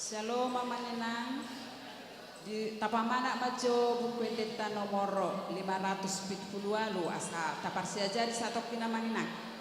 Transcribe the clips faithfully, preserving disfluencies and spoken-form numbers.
Shalom, Amang Inang. Di, tapamanat ma jo Buku Endenta nomor lima ratus pitu pulu ualu, asa taparsiajari satongkin, Amang Inang.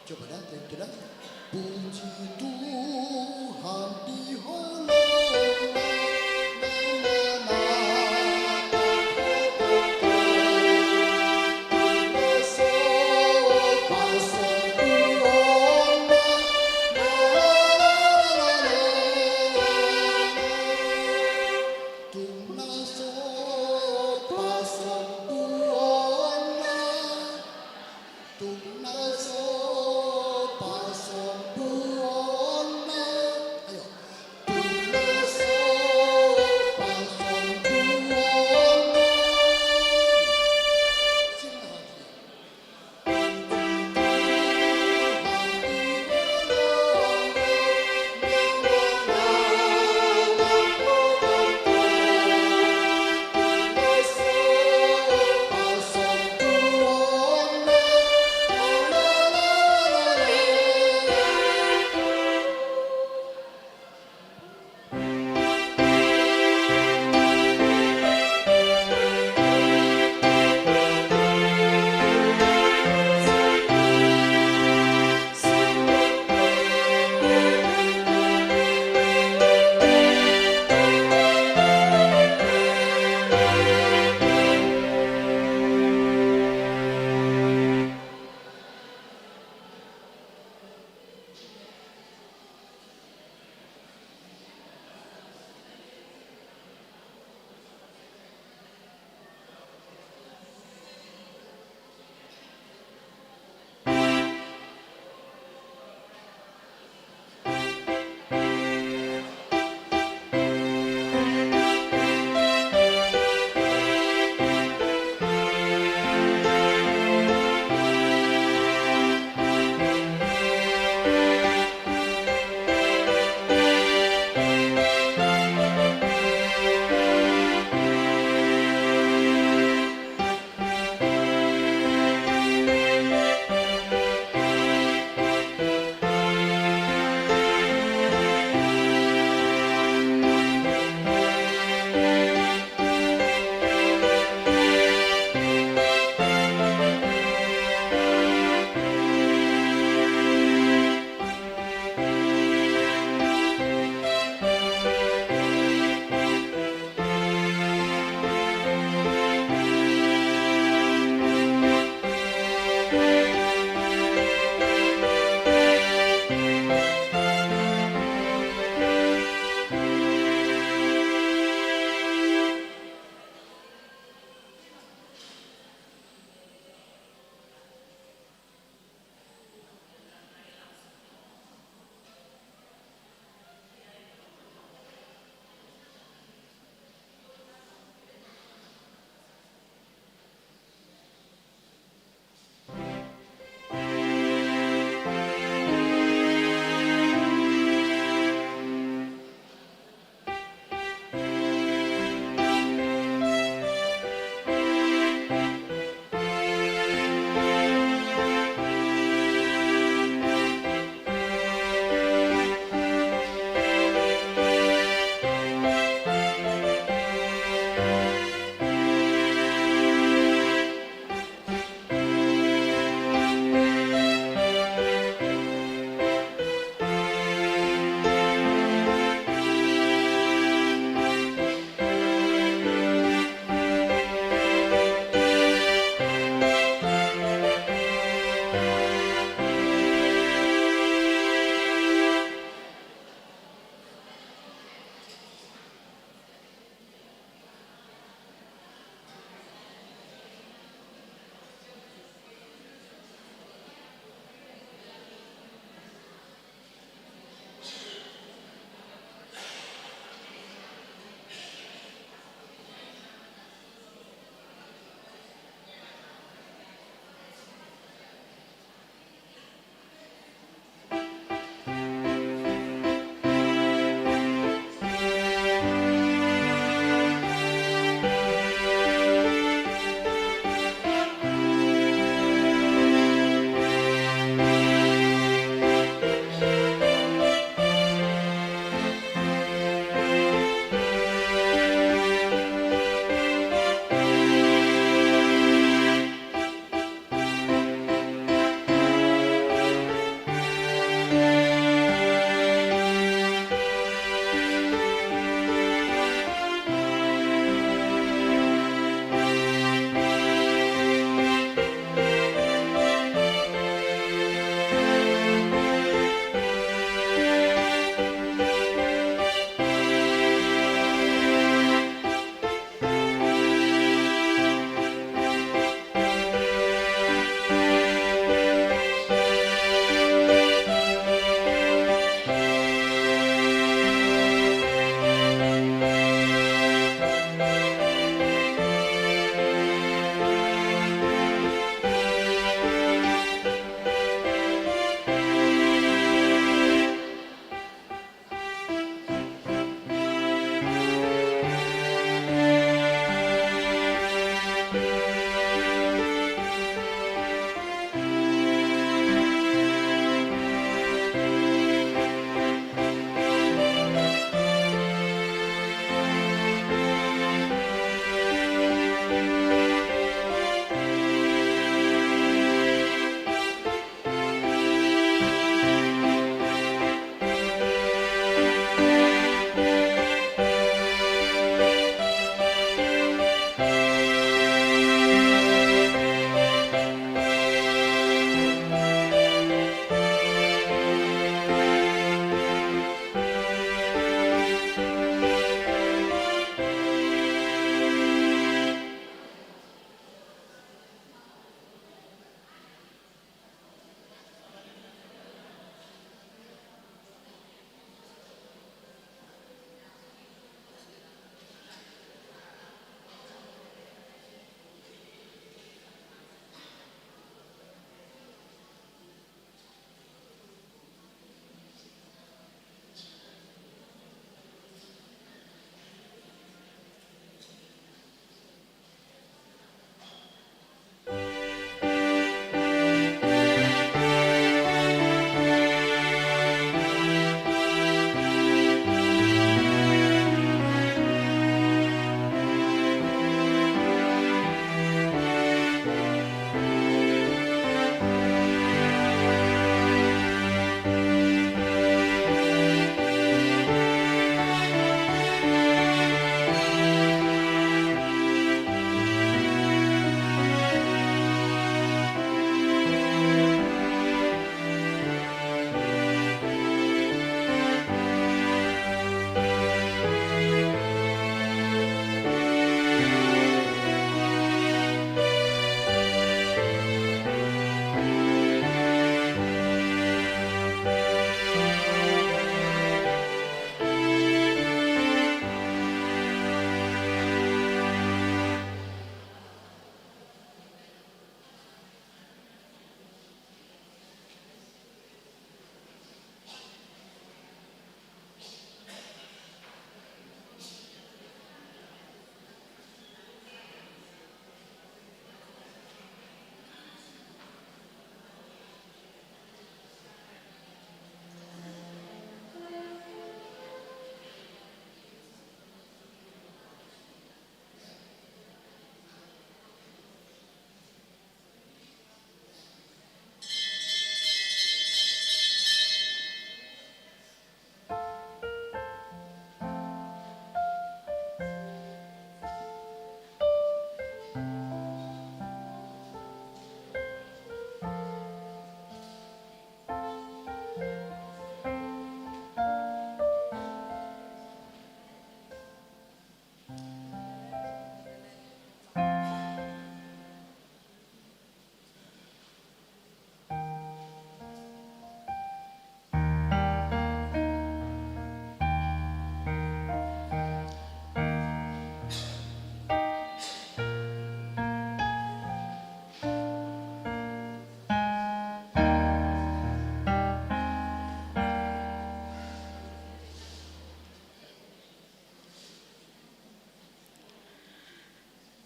Coba dah, thank you dah. Puji Tuhan di holongna. Tung na so pasombuonna. Tung na so pasombuonna. Ayo. Tung na so pasombuonna. Sing na hati.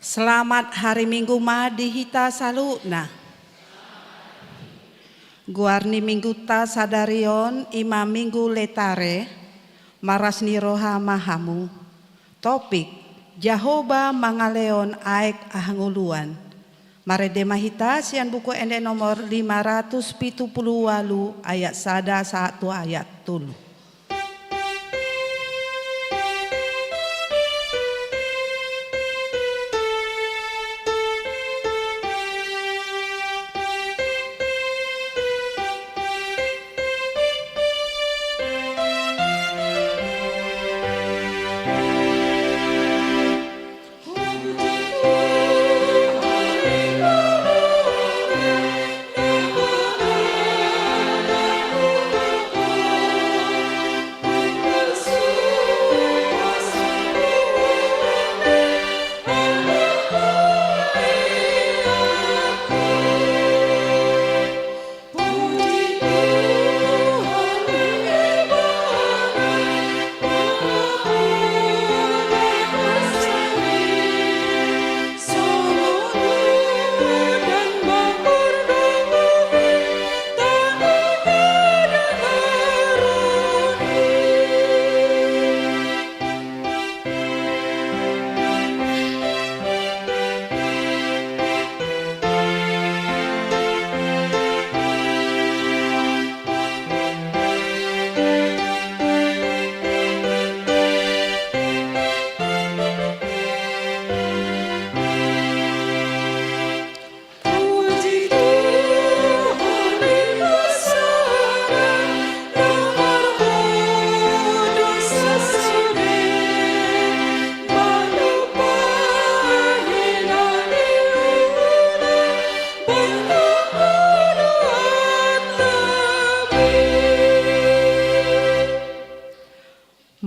Selamat hari Minggu ma di hita saluhutna. Goar ni Mingguta sadari on i ma Minggu Letare, marlas ni roha ma hamu. Topik: Jahowa mangalehon aek hangoluan. Marende ma hita sian Buku Ende nomor lima ratus pitu pulu ualu, ayat sada sahat tu ayat tolu.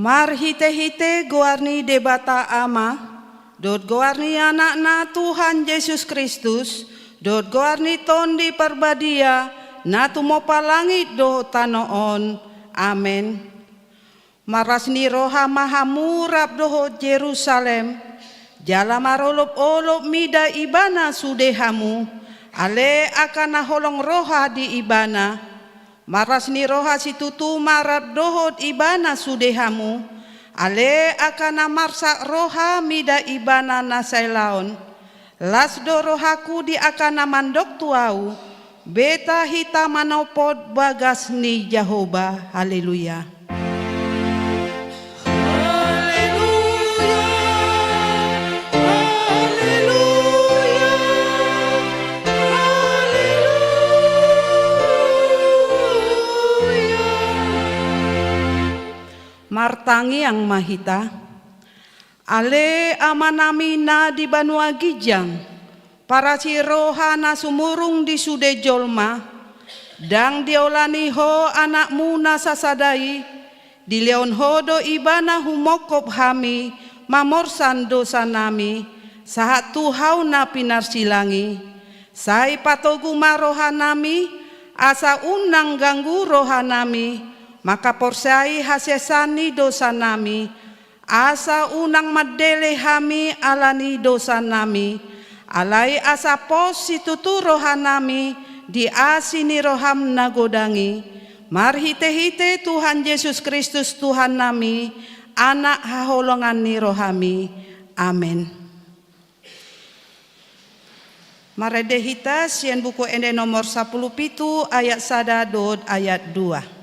Marhitehite goar ni Debata Ama, dohot goar ni Anakna Tuhan Jesus Kristus, dohot goar ni Tondi Parbadia, na tumompa langit dohot tano on. Amen. Marlas ni roha ma hamu rap dohot Jerusalem, jala marolopolop mida ibana sude hamu, ale angka na holong roha di ibana. Marlas ni roha situtu ma rap dohot ibana sude hamu, ale angka na marsak roha mida ibana na saelaon. Las do rohangku di angka na mandok tu ahu, beta hita manopot bagas ni Jahowa. Haleluya. Haleluya, haleluya, haleluya. Martangiang ma hita. Ale Amanami na di banua ginjang, parasi roha na sumurung di sude jolma, ndang diolani Ho Anakmu na sasada i, dilehon Ho do Ibana humongkop hami mamorsan dosanami, sahat tu hau na pinarsilang i. Sai patogu ma rohanami, asa unang ganggu rohanami mangkaporseai hasesaan ni dosanami, asa unang mandele hami ala ni dosanami, alai asa pos situtu rohanami di asi ni roham na godang i, marhitehite Tuhan Jesus Kristus Tuhannami, Anak haholongan ni rohami. Amen. Marende hita sian Buku Ende nomor sampulu pitu ayat sada dohot ayat dua.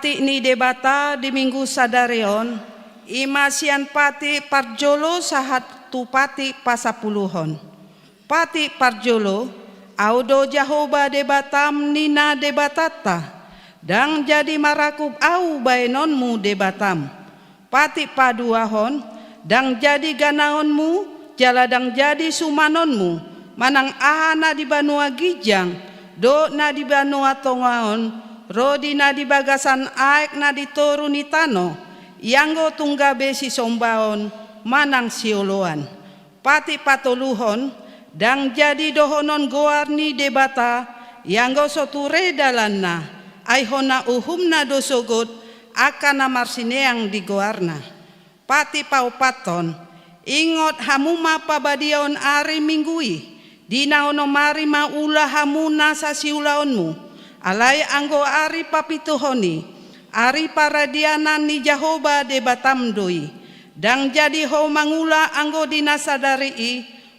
Patik ni Debata di Minggu sadari on, i ma sian patik parjolo sahat tu patik pasapuluhon. Patik parjolo, Ahu do Jahowa Debatam, ninna Debatanta, ndang jadi marakup Ahu baenonmu Debatam. Patik paduahon, ndang jadi ganaonmu, jala ndang jadi sumanonmu, manang aha na di banua ginjang, dohot na di banua tonga on, ro di na di bagasan aek na di toru ni tano, ianggo tung gabe sisombaon manang sioloan. Patik patoluhon, ndang jadi dohonon goar ni Debata, ianggo so ture dalanna, ai hona uhumna do sogot angka na marsineang di goarna. Patik paopathon, ingot hamu ma pabadiaon ari Minggu i, di na onom ari ma ula hamu nasa siulaonmu, alai anggo ari papituhon i, ari paradianan ni Jahowa Debatam do i. Ndang jadi ho mangula anggo di na sadari i,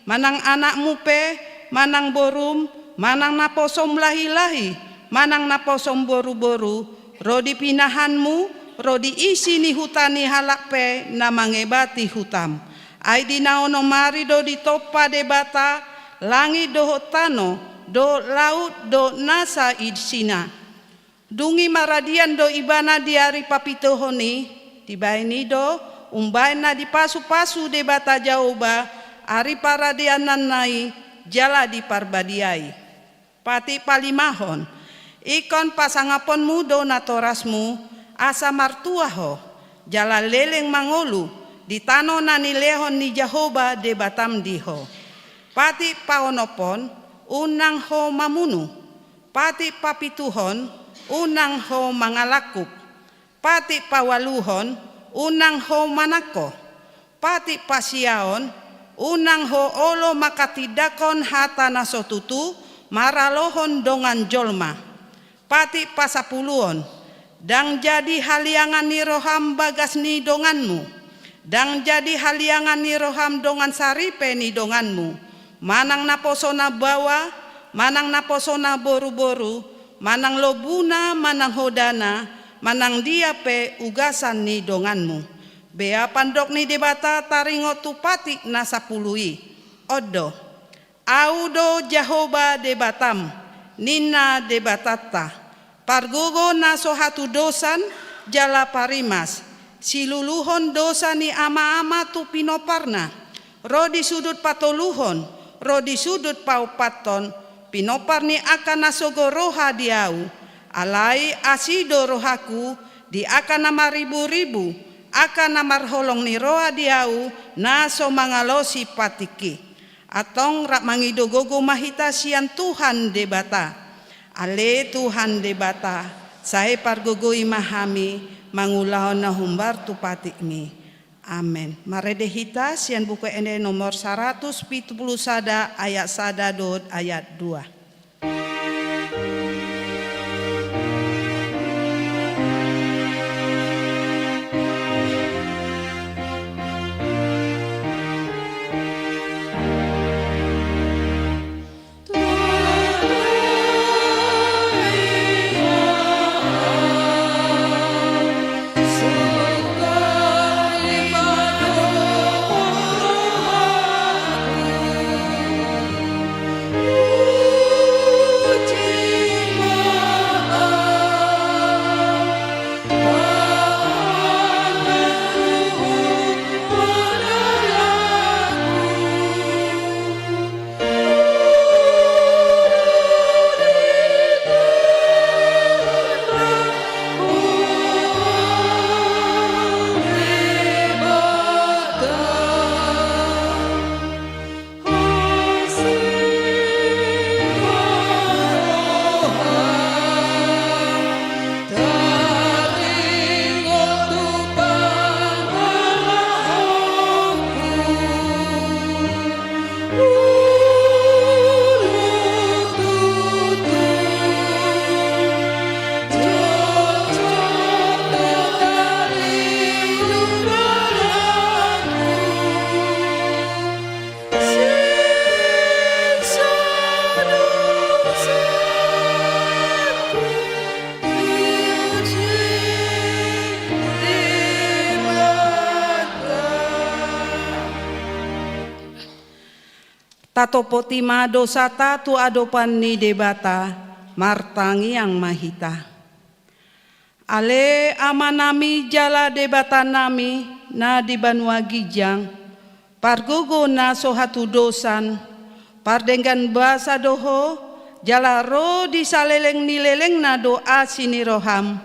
manang anakmu pe, manang borum, manang naposom lahilahi, manang naposom boruboru, ro di pinahanmu, ro di isi ni huta ni halak pe na mangebati hutam. Ai di na onom ari do ditompa Debata langit dohot tano, dohot laut dohot nasa isina. Dung i maradian do ibana di ari papituhon i, dibaen i do umbaen na dipasupasu Debata Jahowa ari paradiananna i jala diparbadiai. Patik palimahon, ingkon pasangaponmu do natorasmu, asa martua ho, jala leleng mangolu di tano na nilehon ni Jahowa Debatam di ho. Patik paonomhon, unang ho mamunu. Patik papituhon, unang ho mangalangkup. Patik paualuhon, unang ho manangko. Patik pasiaon, unang ho olo manghatindanghon hata na so tutu maralohon dongan jolma. Patik pasapuluhon, ndang jadi haliangan ni roham bagas ni donganmu, ndang jadi haliangan ni roham dongan saripe ni donganmu, manang naposona baoa, manang naposona boruboru, manang lobuna, manang hodana, manang dia pe ugasan ni donganmu. Bea pandok ni Debata taringot tu patik na sampulu i. On do. Ahu do Jahowa Debatam, ninna Debatanta, pargogo na so hatudosan jala parimas, siluluhon dosa ni amaama tu pinomparna, ro di sudut patoluhon, ro di sudut paopathon, pinompar ni angka na sogo roha di Ahu. Alai asi do rohaku di angka na mariburibu, angka na marholong ni roha di Ahu, na so mangalosi patik i. Antong rap mangido gogo ma hita sian Tuhan Debata. Ale Tuhan Debata, sai pargogoi ma hami mangulahon na hombar tu patikmi. Amen. Marende hita sian Buku Ende nomor saratus pitu pulu sada, ayat sada dohot ayat dua. Tatopoti ma dosata tu adopan ni Debata, martangiang ma hita. Ale Amanami jala Debatanami na di banua ginjang, pargogo na so hatudosan, pardenggan basa do Ho, jala ro di saleleng ni lelengna do asi ni roham,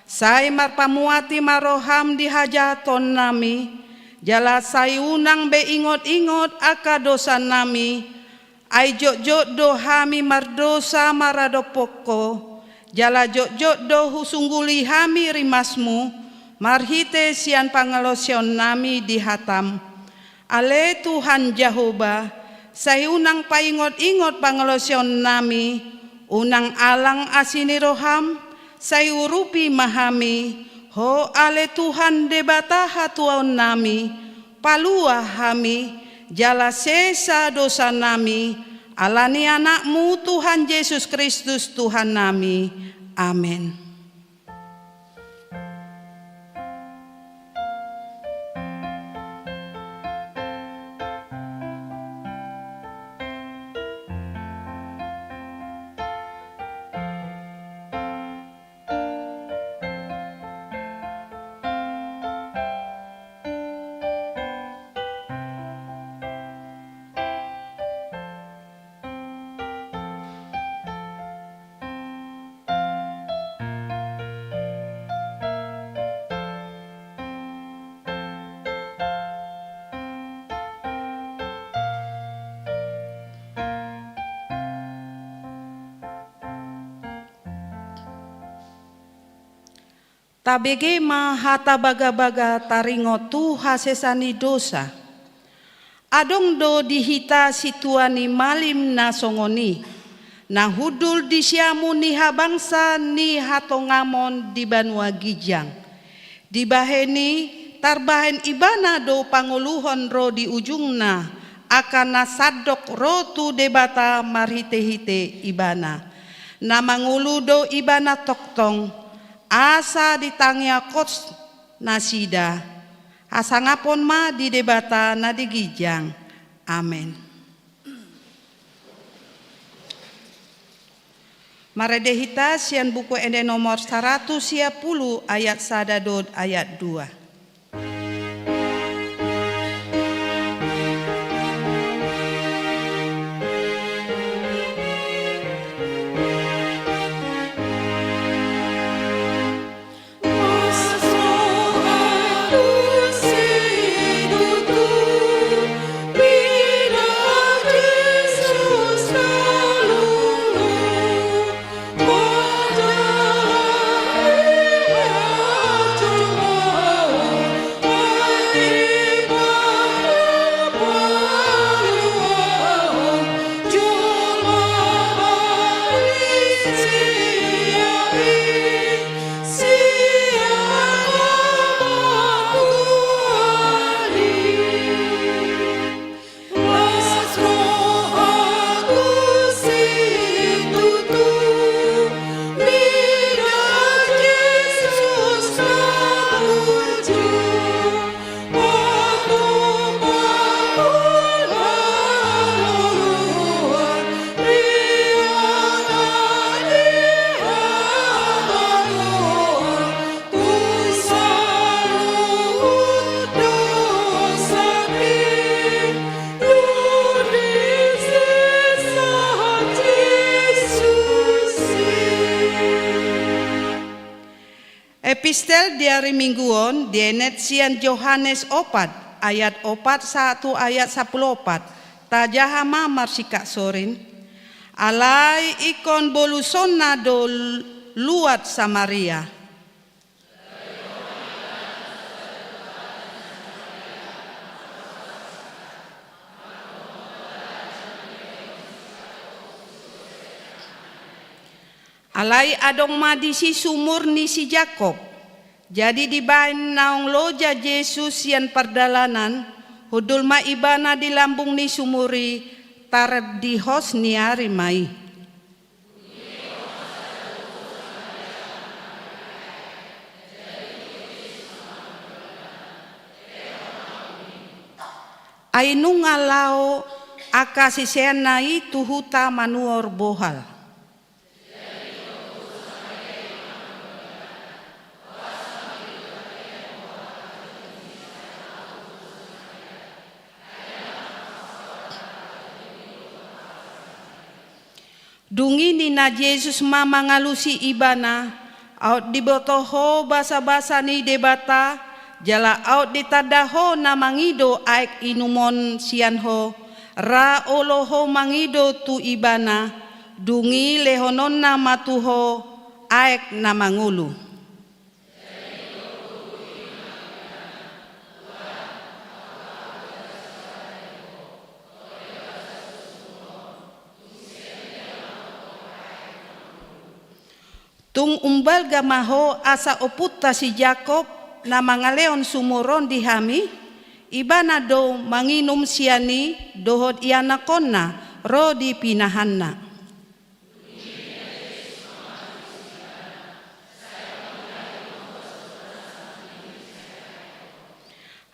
sai marpamuati ma roham di hajahatonnami, jala sai unang be ingot-ingot angka dosanami, ai jotjot do hami mardosa maradophon Ho, jala jotjot do husungguli hami rimasmu, marhite sian pangalaosionnami di hatam. Ale Tuhan Jahowa, sai unang paingot-ingot pangalaosionnami, unang alang asi ni roham, sai urupi ma hami, Ho ale Tuhan Debata hatuaonnami, palua hami, jala sesa dosanami, ala ni Anakmu Tuhan Jesus Kristus Tuhannami. Amen. Tabege ma hata bagabaga taringot tu hasesa ni dosa. Adong do di hita sintua ni malim na songon i, na hundul di siamun ni habangsa ni hatongamon di banua ginjang. Dibahen i, tarbahen ibana do pangoluhon ro di ujungna, angka na sandok ro tu Debata marhitehite ibana. Na mangolu do ibana tongtong, asa ditangiangkon nasida. Hasangapon ma di Debata na di ginjang. Amen. Marende hita sian Buku Ende nomor saratus sia pulu ayat sada dohot ayat dua. Epistel di ari Minggu on dienet sian Johannes opat, ayat opat sahat tu ayat sampulu opat. Tajaha ma marsingkat sorin. Alai ingkon bolusonna do luat Samaria. Alai adong ma disi sumur ni si Jakob. Jadi dibahen naung loja Jesus sian pardalanan, hundul ma ibana di lambung ni sumur i, tarhos ni ari ma i. Ai nunga laho angka siseanna i tu huta manuhor bohal. Dung i ninna Jesus ma mangalusi ibana: Aut diboto ho basabasa ni Debata, jala aut ditanda ho na mangido aek inumon sian ho, ra olo ho mangido tu ibana, dung i lehononna ma tu ho aek na mangolu. Tung umbalga ma ho asa ompunta si Jakob, na mangalehon sumur on di hami? Ibana do manginum sian i dohot ianakkonna ro di pinahanna.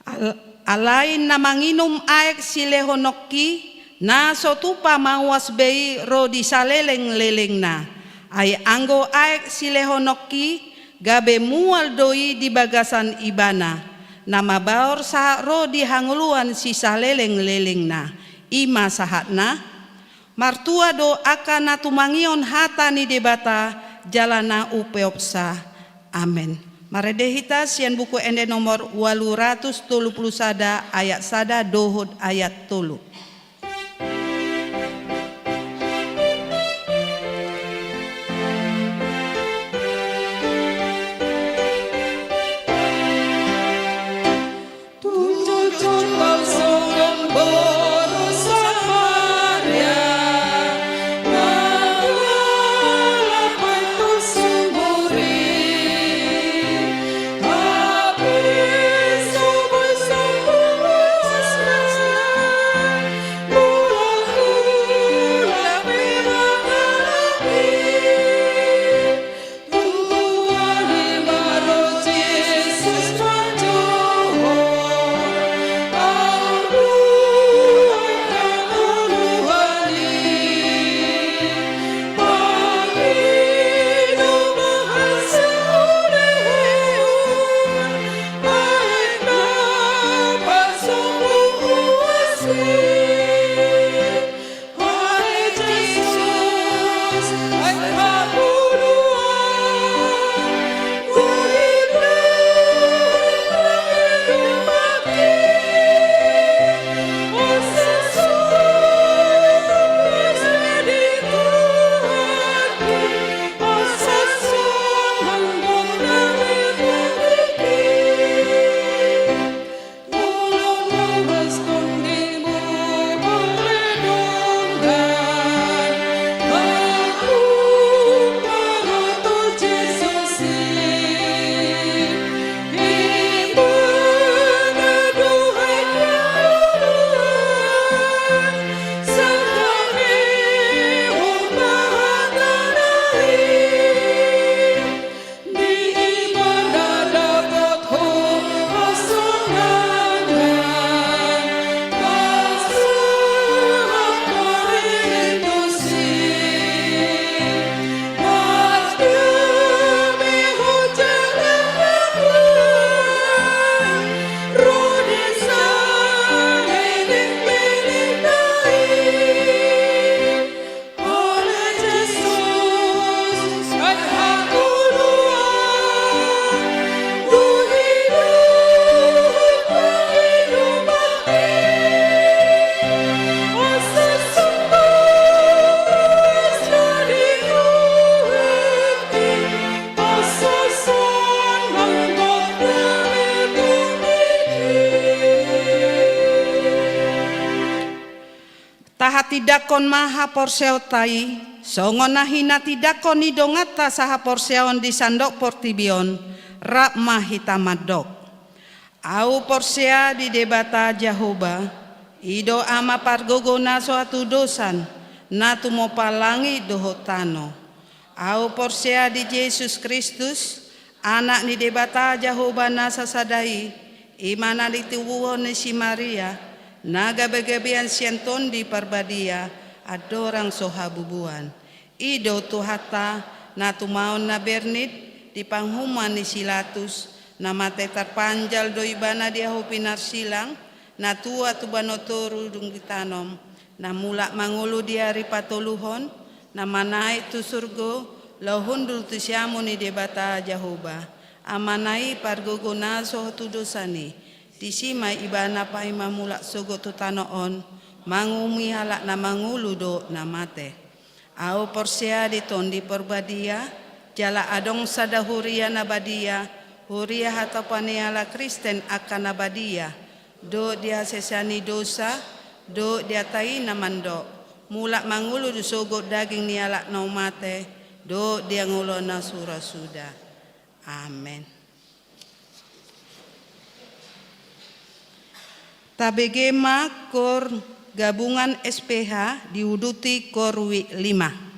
Al-, alai na manginum aek silehononki, na so tupa mauas be i ro di salelenglelengna. Ai anggo aek silehononki, gabe mual do i di bagasan ibana, na mabaor sahat ro di hangoluan sisalelenglelengna. I ma sahatna. Martua do angka na tumangihon hata ni Debata jala na umpeopsa. Amen. Marende hita sian Buku Ende nomor ualu ratus tolu pulu sada, ayat sada dohot ayat tolu. Tahatindangkon ma haporseaonta i, songon na hinatindangkon ni donganta sahaporseaon di sandok portibi on, rap ma hita mandok. Ahu porsea di Debata Jahowa, i do Ama pargogo na so hatudosan, na tumompa langit dohot tano. Ahu porsea di Jesus Kristus, Anak ni Debata Jahowa na sasada i, i ma na ditubuhon ni si Maria, Na gabe-gabean sian Tondi Parbadia, andorang so habubuan. I do Tuhanta, na tumaon na bernit di panghumua ni si Latus, na mate tarpanjal do ibana di ahu pinarsilang, na tua tu banua toru dung ditanom, na mulak mangolu di ari patoluhon, na manaek tu surgo, laho hundul tu siamun ni Debata Jahowa. Amana i pargogo na so tu dosan i, disi ma ibana paima mulak sogot tu tano on, manguhumi halak na mangolu dohot na mate. Ahu porsea di Tondi Parbadia, jala adong sada huria na badia, huria hatopan ni halak Kristen angka na badia, dohot di hasesaan ni dosa, dohot di hata i na mandok, mulak mangolu do sogot daging ni halak na mate, dohot di hangoluan na so ra suda. Amen. Tabege ma Koor Gabungan S P H diuduti Koor Wijk lima.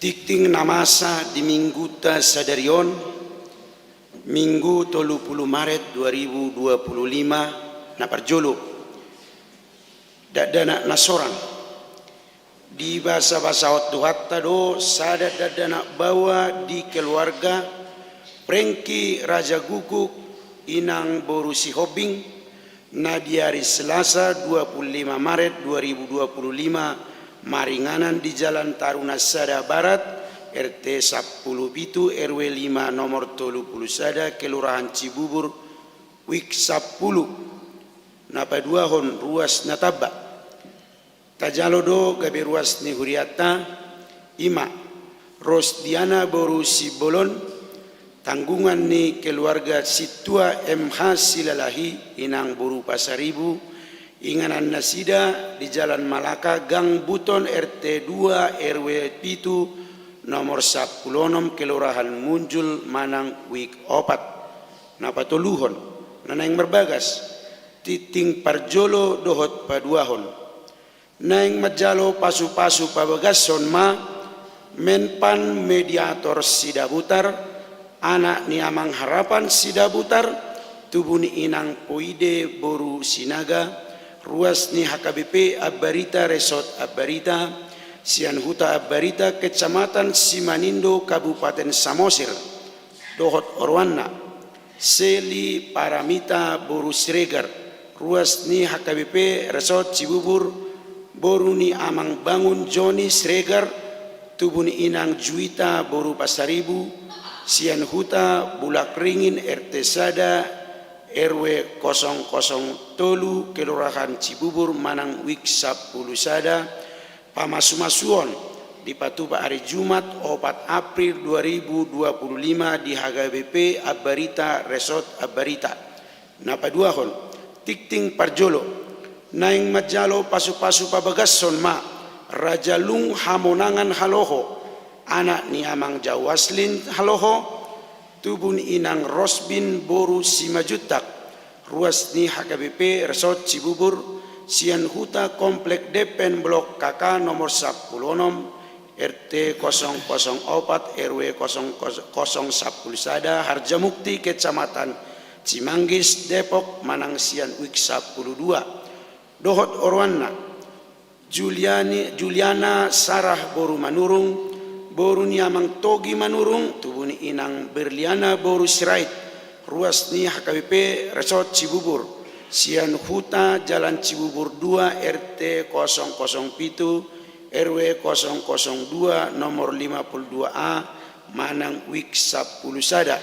Tingting na masa di mingguta sadari on, Minggu tolu pulu Maret dua ribu dua pulu lima, na parjolo. Dakdanak na sorang. Dibasabasahon Tuhanta do sada dakdanak baoa di keluarga Prengki Raja Guguk, inang boru Sihombing, na di ari Selasa dua pulu lima Maret dua ribu dua pulu lima maringanan di Jalan Taruna Sada Barat, R T sampulu pitu, R W lima, nomor tolu pulu sada, Kelurahan Cibubur, WIK sampulu. Na paduahon, ruas na tamba. Tajalo do gabe ruas ni hurianta, i ma Rosdiana boru Simbolon, tanggungan ni keluarga Sintua M H Silalahi, inang boru Pasaribu, inganan nasida di Jalan Malaka, Gang Buton, R T dua, R W pitu, nomor sampulu onom, Kelurahan Munjul, manang WIK opat. Na patoluhon, na naeng marbagas, tingting parjolo dohot paduahon. Naeng manjalo pasupasu pabagashon ma Menpan Mediator Sidabutar, anak ni Amang Harapan Sidabutar, tubu ni inang Poide boru Sinaga, ruas ni H K B P Ambarita, Resort Ambarita, sian Huta Ambarita, Kecamatan Simanindo, Kabupaten Samosir, dohot oroanna. Seli Paramita boru Siregar, ruas ni H K B P Resort Cibubur, boru ni Amang Bangun Joni Siregar, tubu ni inang Juwita boru Pasaribu, sian Huta Bulak Ringin, R T sada, R W kosong kosong tolu, Kelurahan Cibubur, manang WIK sampulu sada, pamasumasuon dipatupa ari Jumat opat April dua ribu dua pulu lima di H K B P Ambarita, Resort Ambarita. Na paduahon, tingting parjolo, naeng manjalo pasupasu pabagashon ma Raja Lung Hamonangan Haloho, anak ni Amang Jauaslin Haloho, tubu ni inang Rosbin boru Simanjuntak, ruas ni H K B P Resort Cibubur, sian Huta Komplek Depen Blok K K nomor sampulu onom, R T kosong kosong opat, R W kosong kosong sampulu sada, Harjamukti, Kecamatan Cimanggis, Depok, manang sian WIK sampulu dua. Dohot oroanna, Juliani, Juliana Sarah boru Manurung, boru ni Amang Togi Manurung, tubu ni inang Berliana boru Sirait, ruas ni H K B P Resort Cibubur, sian Huta Jalan Cibubur dua, R T kosong kosong pitu, R W kosong kosong dua, nomor lima pulu dua A, manang WIK sampulu sada.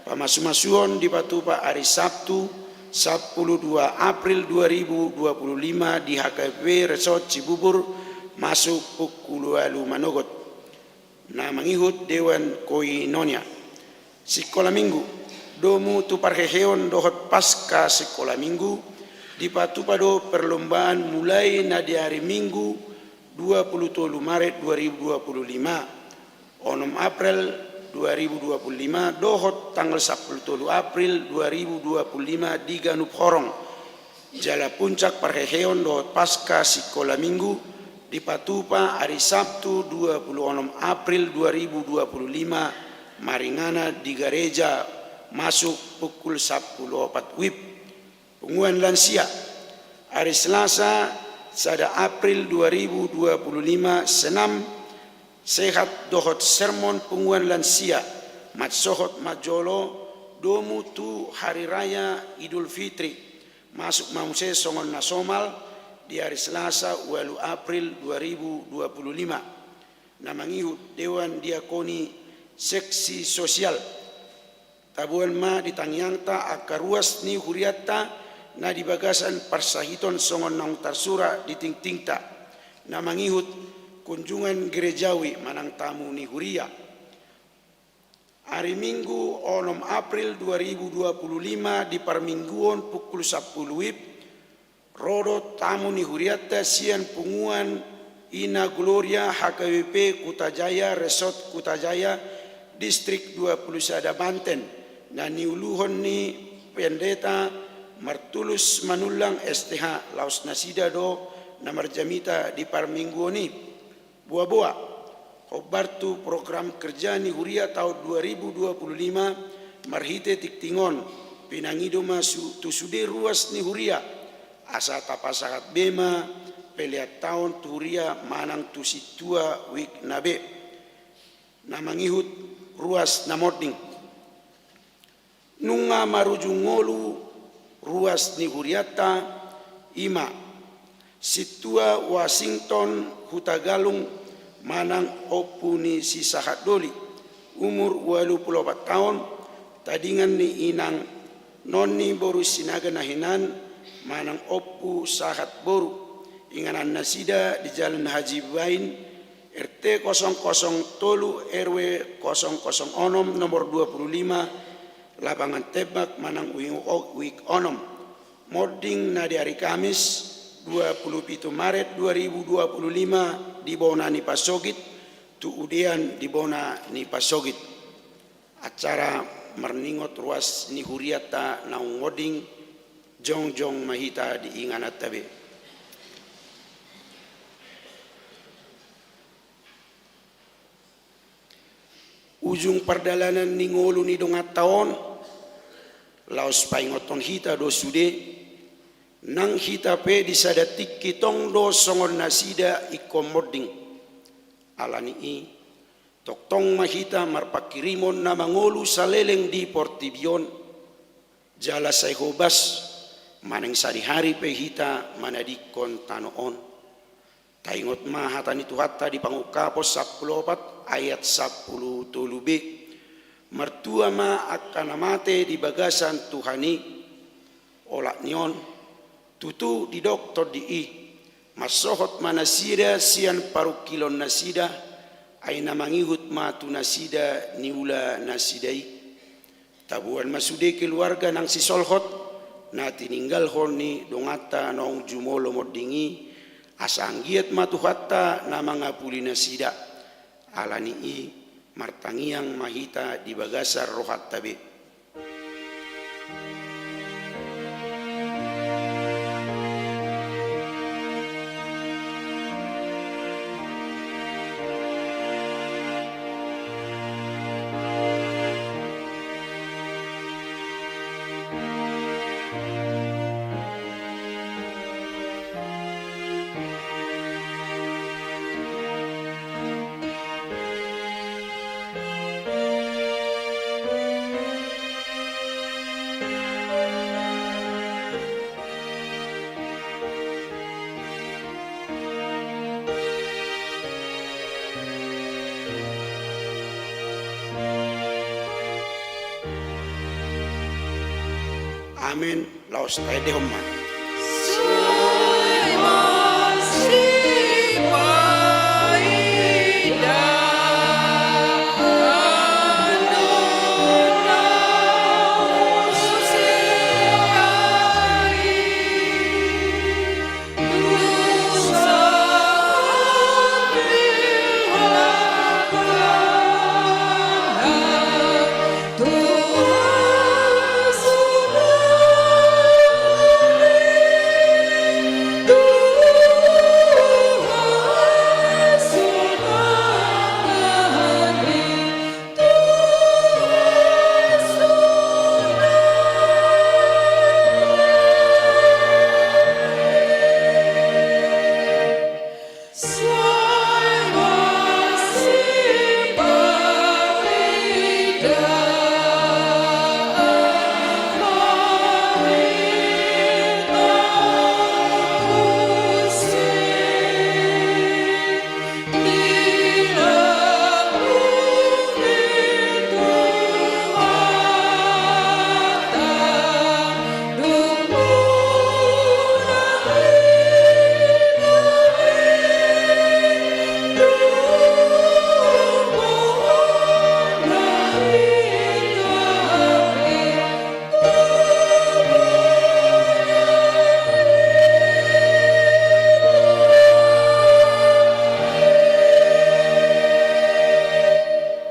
Pamasumasuon dipatupa ari Sabtu, sampulu dua April dua ribu dua pulu lima di H K B P Resort Cibubur, masuk pukul ualu manogot. Na mangihut Dewan Koinonia. Sikola Minggu. Domu tu parheheon dohot Paska Sikola Minggu, dipatupa do perlombaan mulai na di ari Minggu dua pulu tolu Maret dua ribu dua pulu lima, onom April dua ribu dua pulu lima, dohot tanggal sampulu tolu April dua ribu dua pulu lima di ganup horong. Jala puncak parheheon dohot Paska Sikola Minggu dipatupa ari Sabtu dua pulu onom April dua ribu dua pulu lima maringanan di gareja, masuk pukul sampulu opat WIB. Punguan lansia. Ari Selasa, sada April dua ribu dua pulu lima, senam, sehat dohot sermon punguan lansia, mansohot manjolo domu tu Hari Raya Idul Fitri, masuk ma muse songon na somal di ari Selasa, ualu April dua ribu dua pulu lima. Na mangihut Dewan Diakoni Seksi Sosial. Taboan ma di tangiangta angka ruas ni hurianta na di bagasan parsahiton songon naung tarsurat di tingtingta. Na mangihut kunjungan gerejawi manang tamu ni huria. Ari Minggu onom April dua ribu dua pulu lima di parmingguon pukul sampulu WIB, ro do tamu ni hurianta sian punguan Ina Gloria H K B P Kutajaya, Resort Kutajaya, Distrik dua pulu sada Banten, na niuluhon ni Pendeta Martulus Manullang S T H, laos nasida do na marjamita di parmingguon i. Boaboa. Hombar tu program kerja ni huria taon dua ribu dua puluh lima, marhite tingting on, pinangido ma su-, tu sude ruas ni huria, asa tapasahat be ma pelean taon tu huria manang tu sintua wijk na be. Na mangihut ruas na monding. Nunga marujung ngolu ruas ni hurianta, i ma: Sintua Washington Hutagalung manang Ompu ni si Sahat Doli, umur ualu pulu opat taon, tadingan ni inang Nonni boru Sinaga na hinan manang Ompu Sahat boru. Inganan nasida di Jalan Haji Bain, R T kosong kosong tolu, R W kosong kosong onom, nomor dua puluh lima, lapangan tembak manang wing o-, wijk onom. Monding na di ari Kamis, dua puluh pitu Maret dua ribu dua puluh lima, di bona ni pansogit, tu udean di bona ni pansogit. Acara marningot ruas ni hurianta naung monding, jongjong ma hita di ingananta be. Ujung pardalanan ni ngolu ni donganta on, laos paingothon hita do sude, nang hita pe di sada tingki tong do songon nasida ingkon monding. Ala ni i, tongtong ma hita marpanghirimon na mangolu saleleng di portibi on, jala sai hobas, manang sadihari pe hita manadingkon tano on. Taingot ma hata ni Tuhanta di Pangungkapon sampulu opat ayat sampulu tolu b: Martua ma angka na mate di bagasan Tuhan i. Olat ni on, tutu didok Tondi i, mansohot ma nasida sian parungkilon nasida, ai na mangihut ma tu nasida niula nasida i. Taboan ma sude keluarga nang sisolhot, na tininggalhon ni donganta naung jumolo monding i, asa anggiat ma Tuhanta na mangapuli nasida. Ala ni i, martangiang ma hita di bagasan rohanta be. Amen. Laos taendehon ma.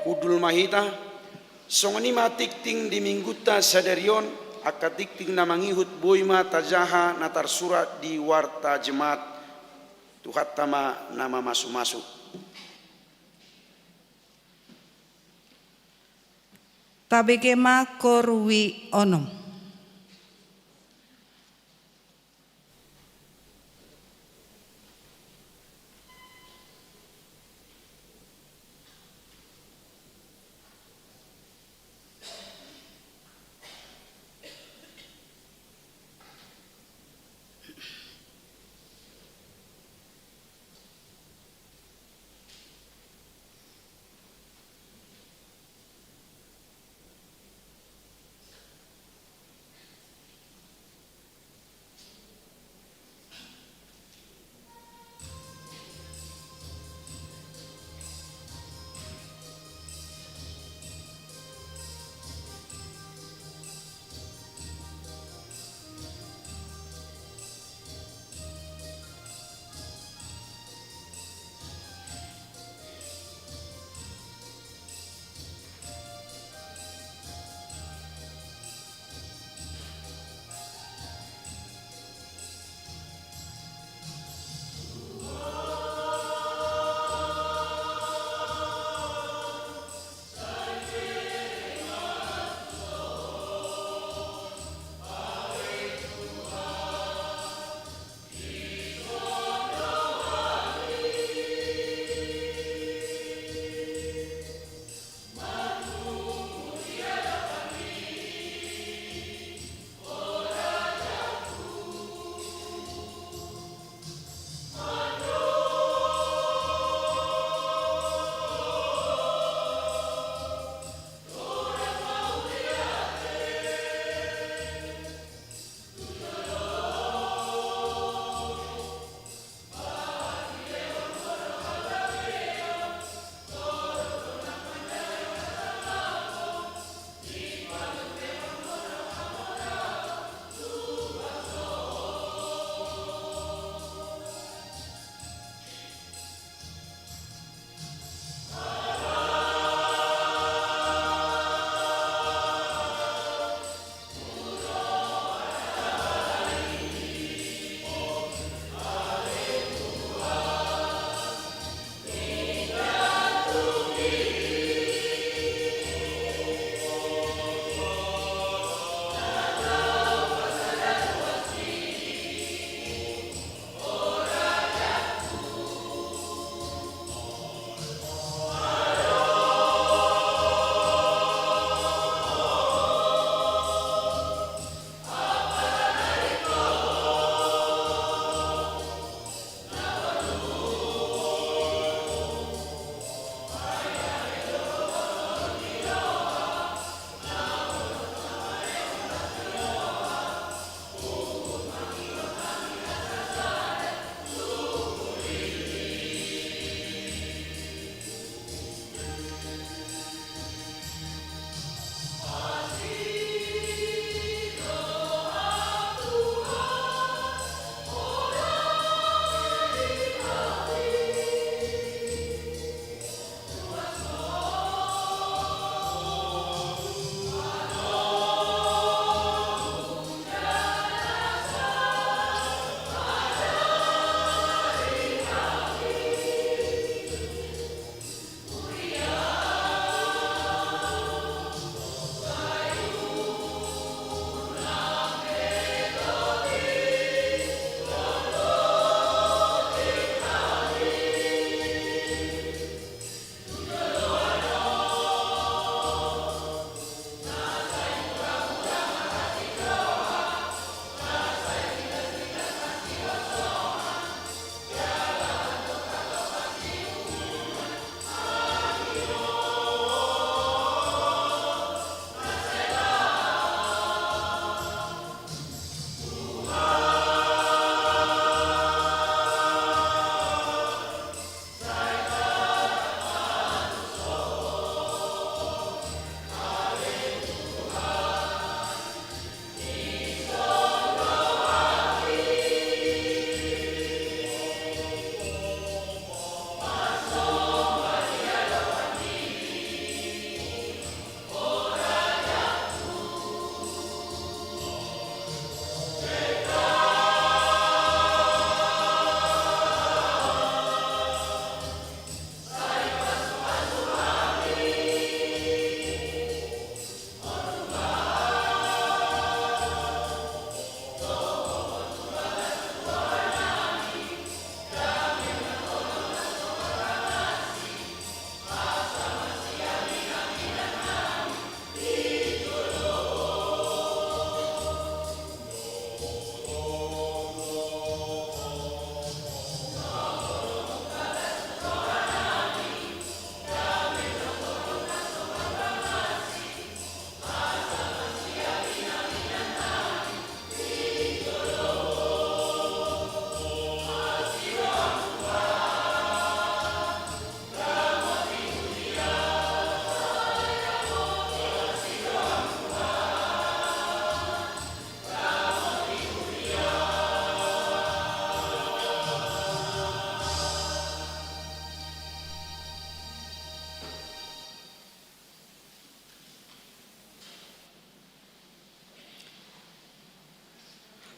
Hundul ma hita. Songon i ma tingting di Minggunta sadari on, angka tingting na mangihut boi ma tajaha na tarsurat di Warta Jemaat. Tuhanta ma na mamasumasu. Tabege ma koru i onom.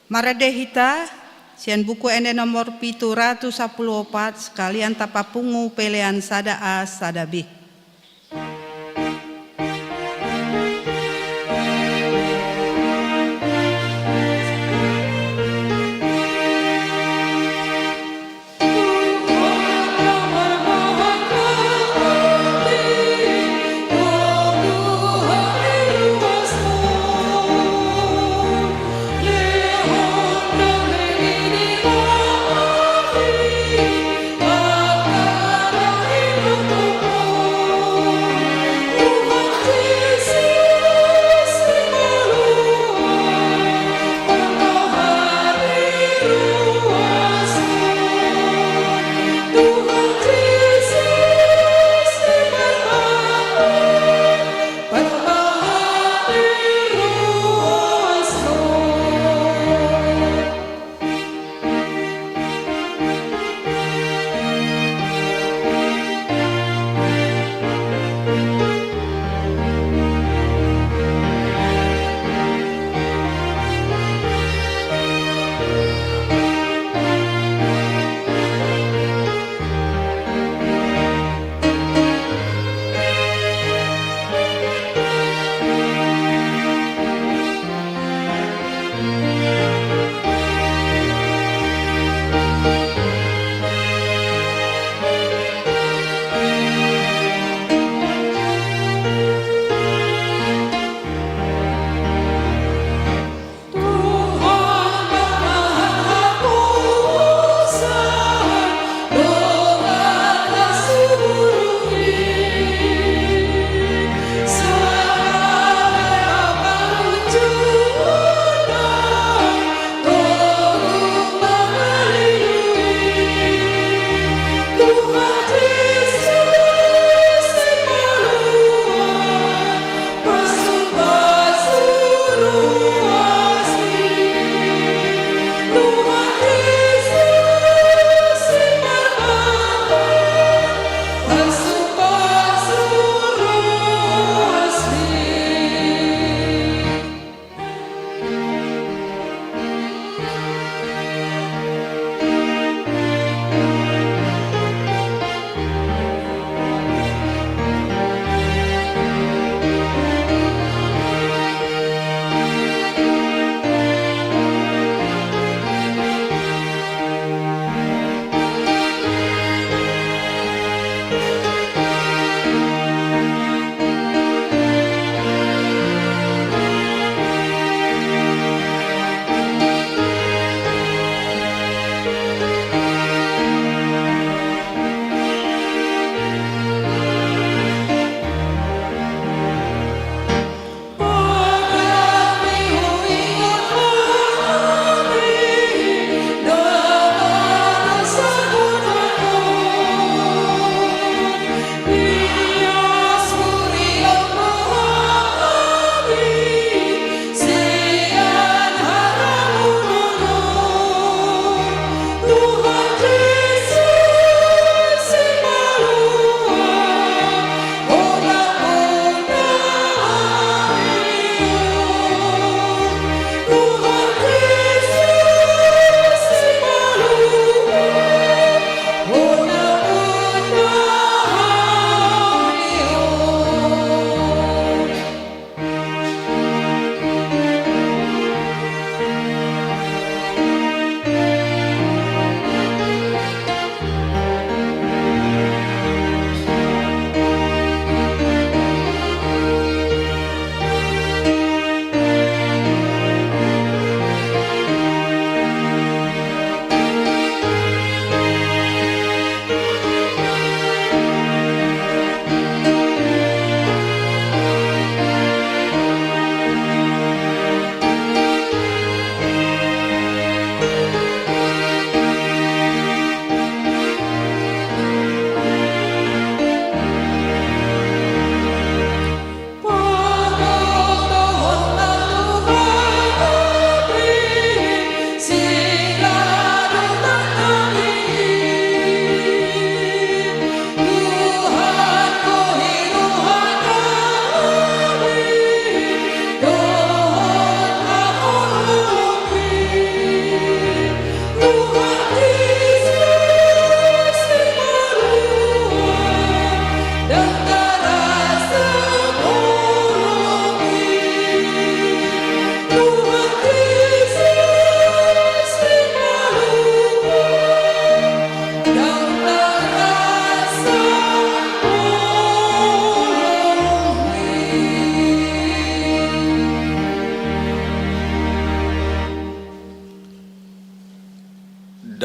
Marende hita sian Buku Ende nomor pitu ratus sampulu opat, sekalian tapapungu pelean sada A sada B.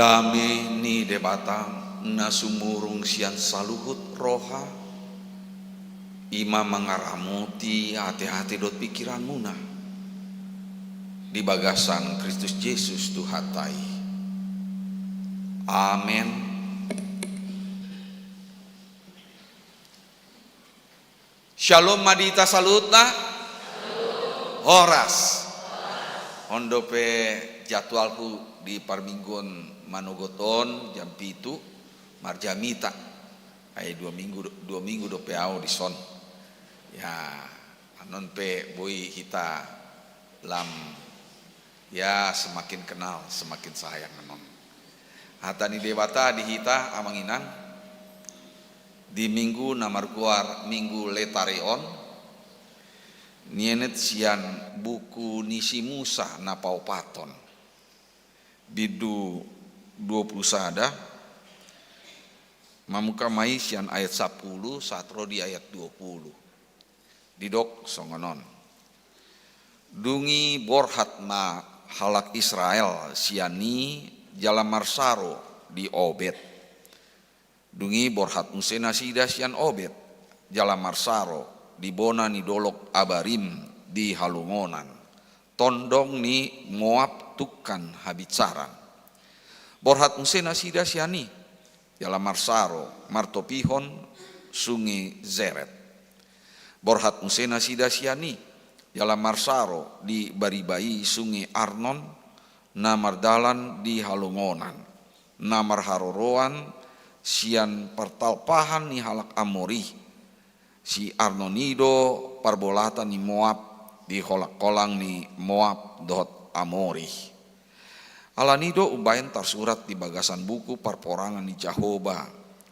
Dame ni Debata na sumurung sian saluhut roha, i ma mangaramoti ateate dohot pingkiranmuna di bagasan Kristus Jesus Tuhanta i. Amen. Syalom ma di hita saluhutna. Horas. On dope jadwalhu di parmingguon manogot on jam pitu marjamita. Ai dua minggu, dua minggu dope au dison. Ya, annon pe boi hita lam, ya, semakin kenal, semakin sayang annon. Hata ni Debata di hita, amang inang, di minggu na margoar Minggu Letare on, nienet sian buku ni si Musa na paopathon. Bindu dua pulu sada, mamungka ma i sian ayat sampulu sahat ro di ayat dua pulu. Didok songon on. Dung i borhat ma halak Israel sian i jala marsaro di Obed. Dung i borhat muse nasida sian Obed, jala marsaro di bona ni dolok Abarim di halongonan, tondong ni Moab tungkan habinsaran. Borhat muse nasida sian i, jala marsaro martopihon Sunge Zered. Borhat muse nasida sian i, jala marsaro di bariba i Sunge Arnon, na mardalan di halongonan, na marharoroan sian partalpahan ni halak Amori. Si Arnon i do parbolatan ni Moab di holangkolang ni Moab dohot Amori. Ala ni do umbaen tarsurat di bagasan buku parporangan ni Jahowa,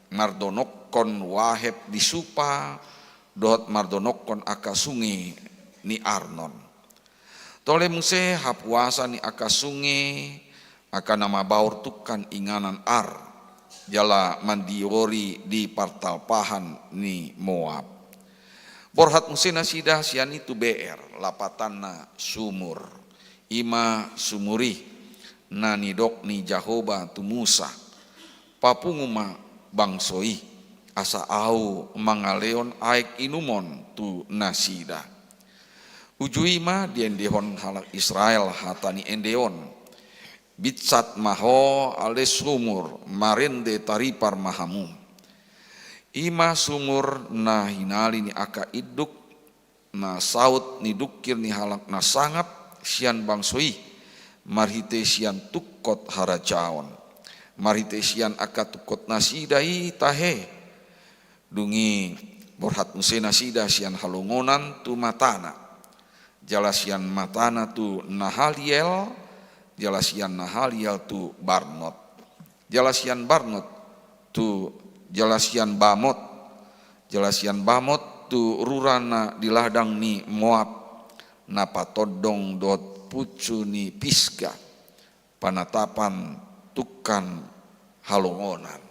mardonokkon waheb di Supa, dohot mardonokkon angka sunge ni Arnon. Tole muse hapuasa ni angka sunge, angka na mabaor tungkan inganan Ar, jala mandiori di partalpahan ni Moab. Borhat muse nasida sian i tu Beer, lapatanna sumur. I ma sumur i, na nidok ni Jahowa tu Musa, papungu ma bangso i, asa ahu mangalehon aek inumon tu nasida. Uju i ma diendehon halak Israel hata ni ende on. Binsat ma ho ale sumur, marende taripar ma hamu. I ma sumur na hinali ni angka induk, na saut ni dungkir ni halak na sangap sian bangso i, marhite sian tungkot harajaon. Marhite sian angka tungkot nasida i tahe. Dung i borhat muse nasida sian halongonan tu matana. Jala sian matana tu Nahaliel, jala sian Nahaliel tu Barnot. Jala sian Barnot tu, jala sian Bamot, jala sian Bamot tu rura na di ladang ni Moab, na patondong dohot punsu ni Pisga, panatapan tungkan halongonan.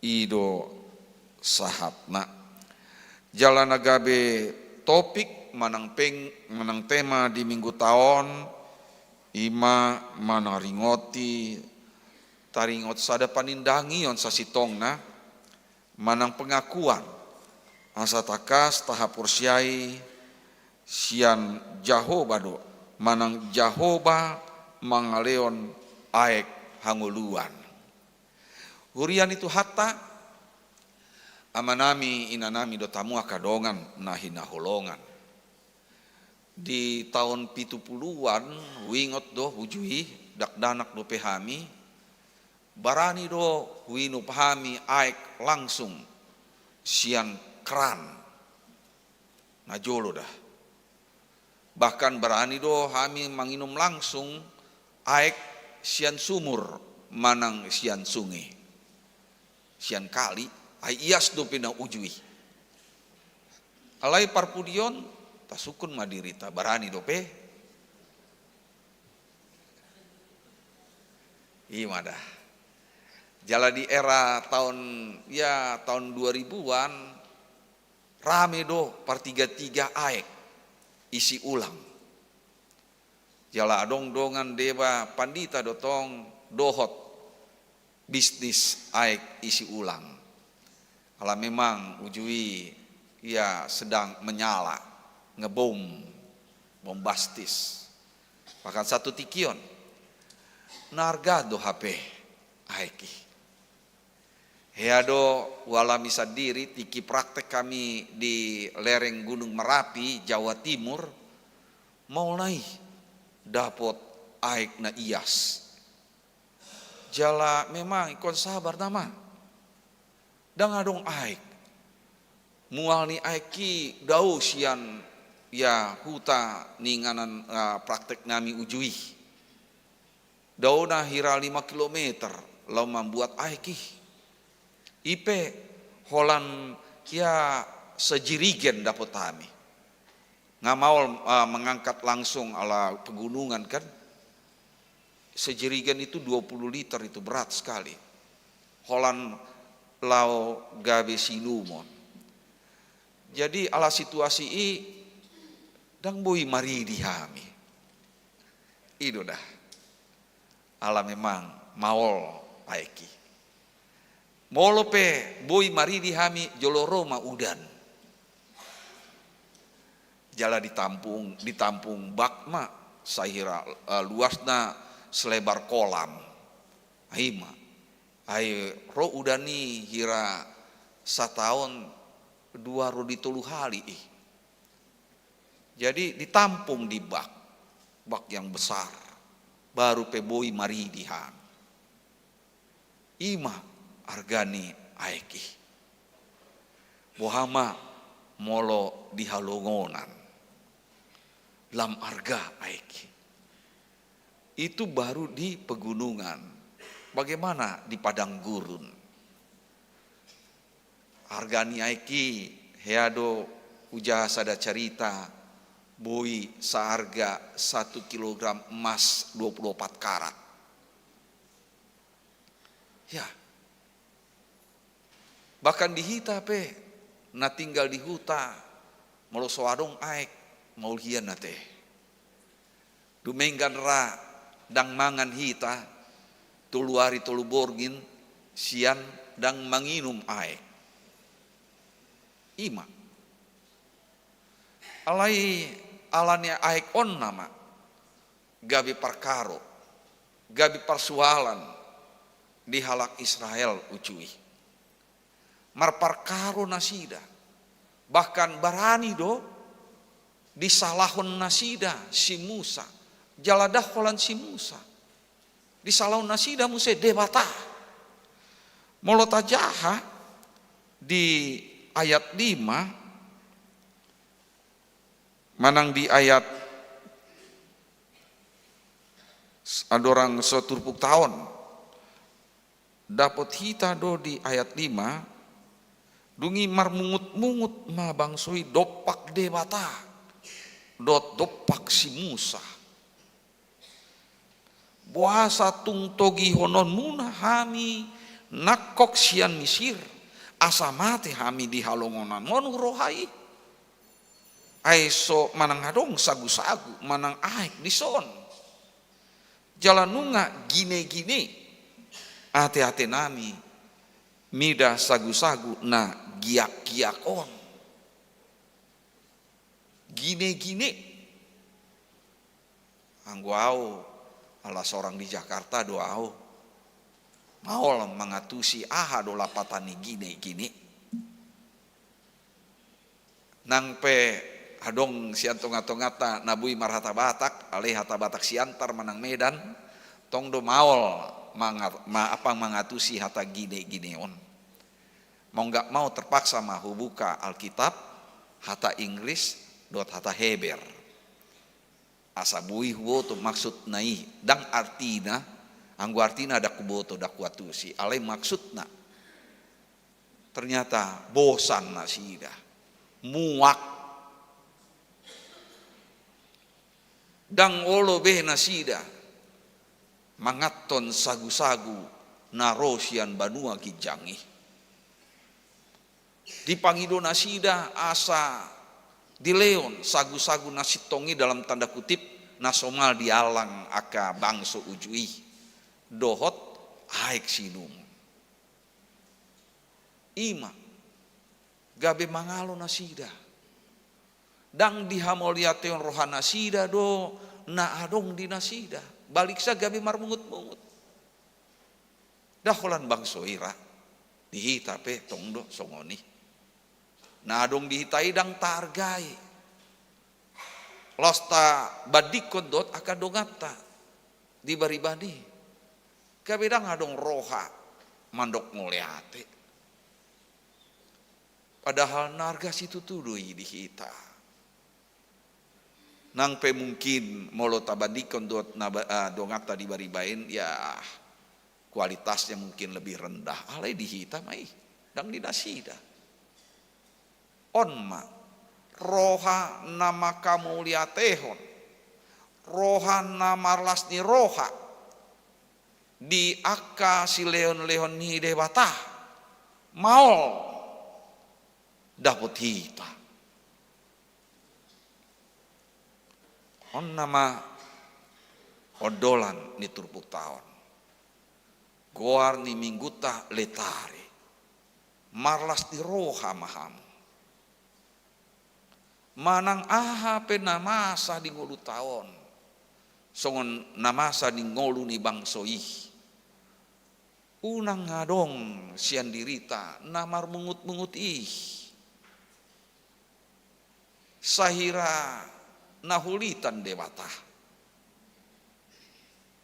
I do sahatna. Jala na gabe topik manang peng-, manang tema di mingguta on, i ma manaringoti, taringot sada panindangion sasintongna, manang pengakuan, asa tangkas tahaporseai sian Jahowa do, manang Jahowa mangalehon aek hangoluan. Huria ni Tuhanta, amanami, inanami dohot hamu angka dongan na hinaholongan. Di taon pitu puluan, huingot do uju i, dakdanak dope hami, barani do huinum hami aek langsung sian kran. Na jolo da. Bahkan barani do hami manginum langsung aek sian sumur manang sian sunge. Sian kali, ai ias dope na uju i. Alai parpudi on, tasungkun ma dirita, barani dope. I ma da. Jala di era taon, ya, taon dua ribuan, rame do partiga-tiga aek isi ulang. Jala adong dongan deba pandita do tong, dohot bisnis aek isi ulang. Ala memang uju i ia sedang menyala, ngebom, bombastis. Bahkan satu tingki on, na arga do hape aek i. Hea do hualami sandiri, tingki praktek hami di lereng Gunung Merapi, Jawa Timur, maol na i dapot aek na ias. Jala memang ingkon sabar nama. Ndang adong aek. Mual ni aek i dao sian ia huta ni inganan, ah, praktek nami uju i. Daona hira lima kilometer laho mambuat aek i. I pe holan ia sejirigen dapot hami. Nga maol, ah, mengangkat langsung ala pegunungan kan. Sejirigen itu dua puluh liter, itu berat sekali. Holan laho gabe siinumon. Jadi ala situasi i ndang boi maridi hami. I do da. Ala memang maol aek i. Molo pe boi maridi hami, jolo ro ma udan. Jala ditampung, ditampung bak ma, sai hira, eh, luasna selebar kolam. Ai ma. Ai ro udan i hira sataon dua ro di tolu hali i. Jadi ditampung di bak, bak yang besar, baru pe boi maridi hami. I ma arga ni aek i. Boha ma molo di halongonan, lam arga aek i. Itu baru di pegunungan. Bagaimana di padang gurun? Arga ni aek i, hea do hujaha sada carita, boi seharga satu kilogram emas dua puluh opat karat. Ya. Bahkan di hita pe, na tinggal di huta, molo so adong aek, maol hian ate. Dumenggan ra ndang mangan hita, tolu ari tolu borngin, sian ndang manginum aek. I ma. Alai ala ni aek on nama gabe parkaro, gabe parsoalan di halak Israel uju i. Marparkaro nasida, bahkan barani do disalahon nasida si Musa, jala ndang holan si Musa. Disalahon nasida muse Debata. Molo tajaha di ayat lima, manang di ayat s-, andorang so turpukta on. Dapot hita do di ayat lima, dung i marmungut-mungut ma bangso i dompak Debata, dohot dompak si Musa. Boasa tung togihononmuna hami nangkok sian Misir, asa mate hami di halongonan on, huroha i? Ai so manang adong sagu-sagu, manang aek dison. Jala nunga gine-gine ate-ate nami mida sagu-sagu na giak-giak on. Gine-gine. Anggo au, ala sorang di Jakarta do au, maol mangatusi aha do lapatan ni gine-gine. Nang pe adong sian tonga-tonganta na boi marhata Batak, alai hata Batak Siantar manang Medan, tong do maol manga-, ma-, apa, mangatusi hata gine-gine on. Mau nggak mau terpaksa ma hubuka Alkitab, hata Inggris dohot hata Heber. Asa boi huboto maksudna i, ndang artina, anggo artina ndang huboto, ndang huantusi, alai maksudna. Ternyata bosan nasida, muak. Ndang olo be nasida manganhon sagu-sagu na ro sian banua ginjang i. Dipangido nasida asa dilehon sagu-sagu na sintong i, dalam tanda kutip, na somal diallang angka bangso uju i. dohot aek siinumon. I ma gabe mangalo nasida. Ndang dihamauliatehon rohanasida do na adong di nasida, baliksa gabe marmungut-mungut. Ndang holan bangso i ra, di hita pe tong do songon i. Na adong di hita i ndang taargai. Laos tabandingkon dohot angka donganta di bariba i. Gabe ndang adong roha mandok mauliate. Padahal na arga situtu do i di hita. Nang pe mungkin molo tabandingkon dohot na ba-, ah, donganta di bariba i, ya, kualitasnya mungkin lebih rendah. Alai di hita ma i, ndang di nasida. On ma roha na manghamauliatehon, roha na marlas ni roha di angka silehon-lehon ni Debata, maol dapot hita. On nama ondolan ni turpukta on. Goar ni minggunta Letare. Marlas ni roha ma hamu. Manang aha pe na masa di ngolunta on, songon na masa di ngolu ni bangso i, unang adong sian dirita na marmungut-mungut i. Sahira na hulitan Debata,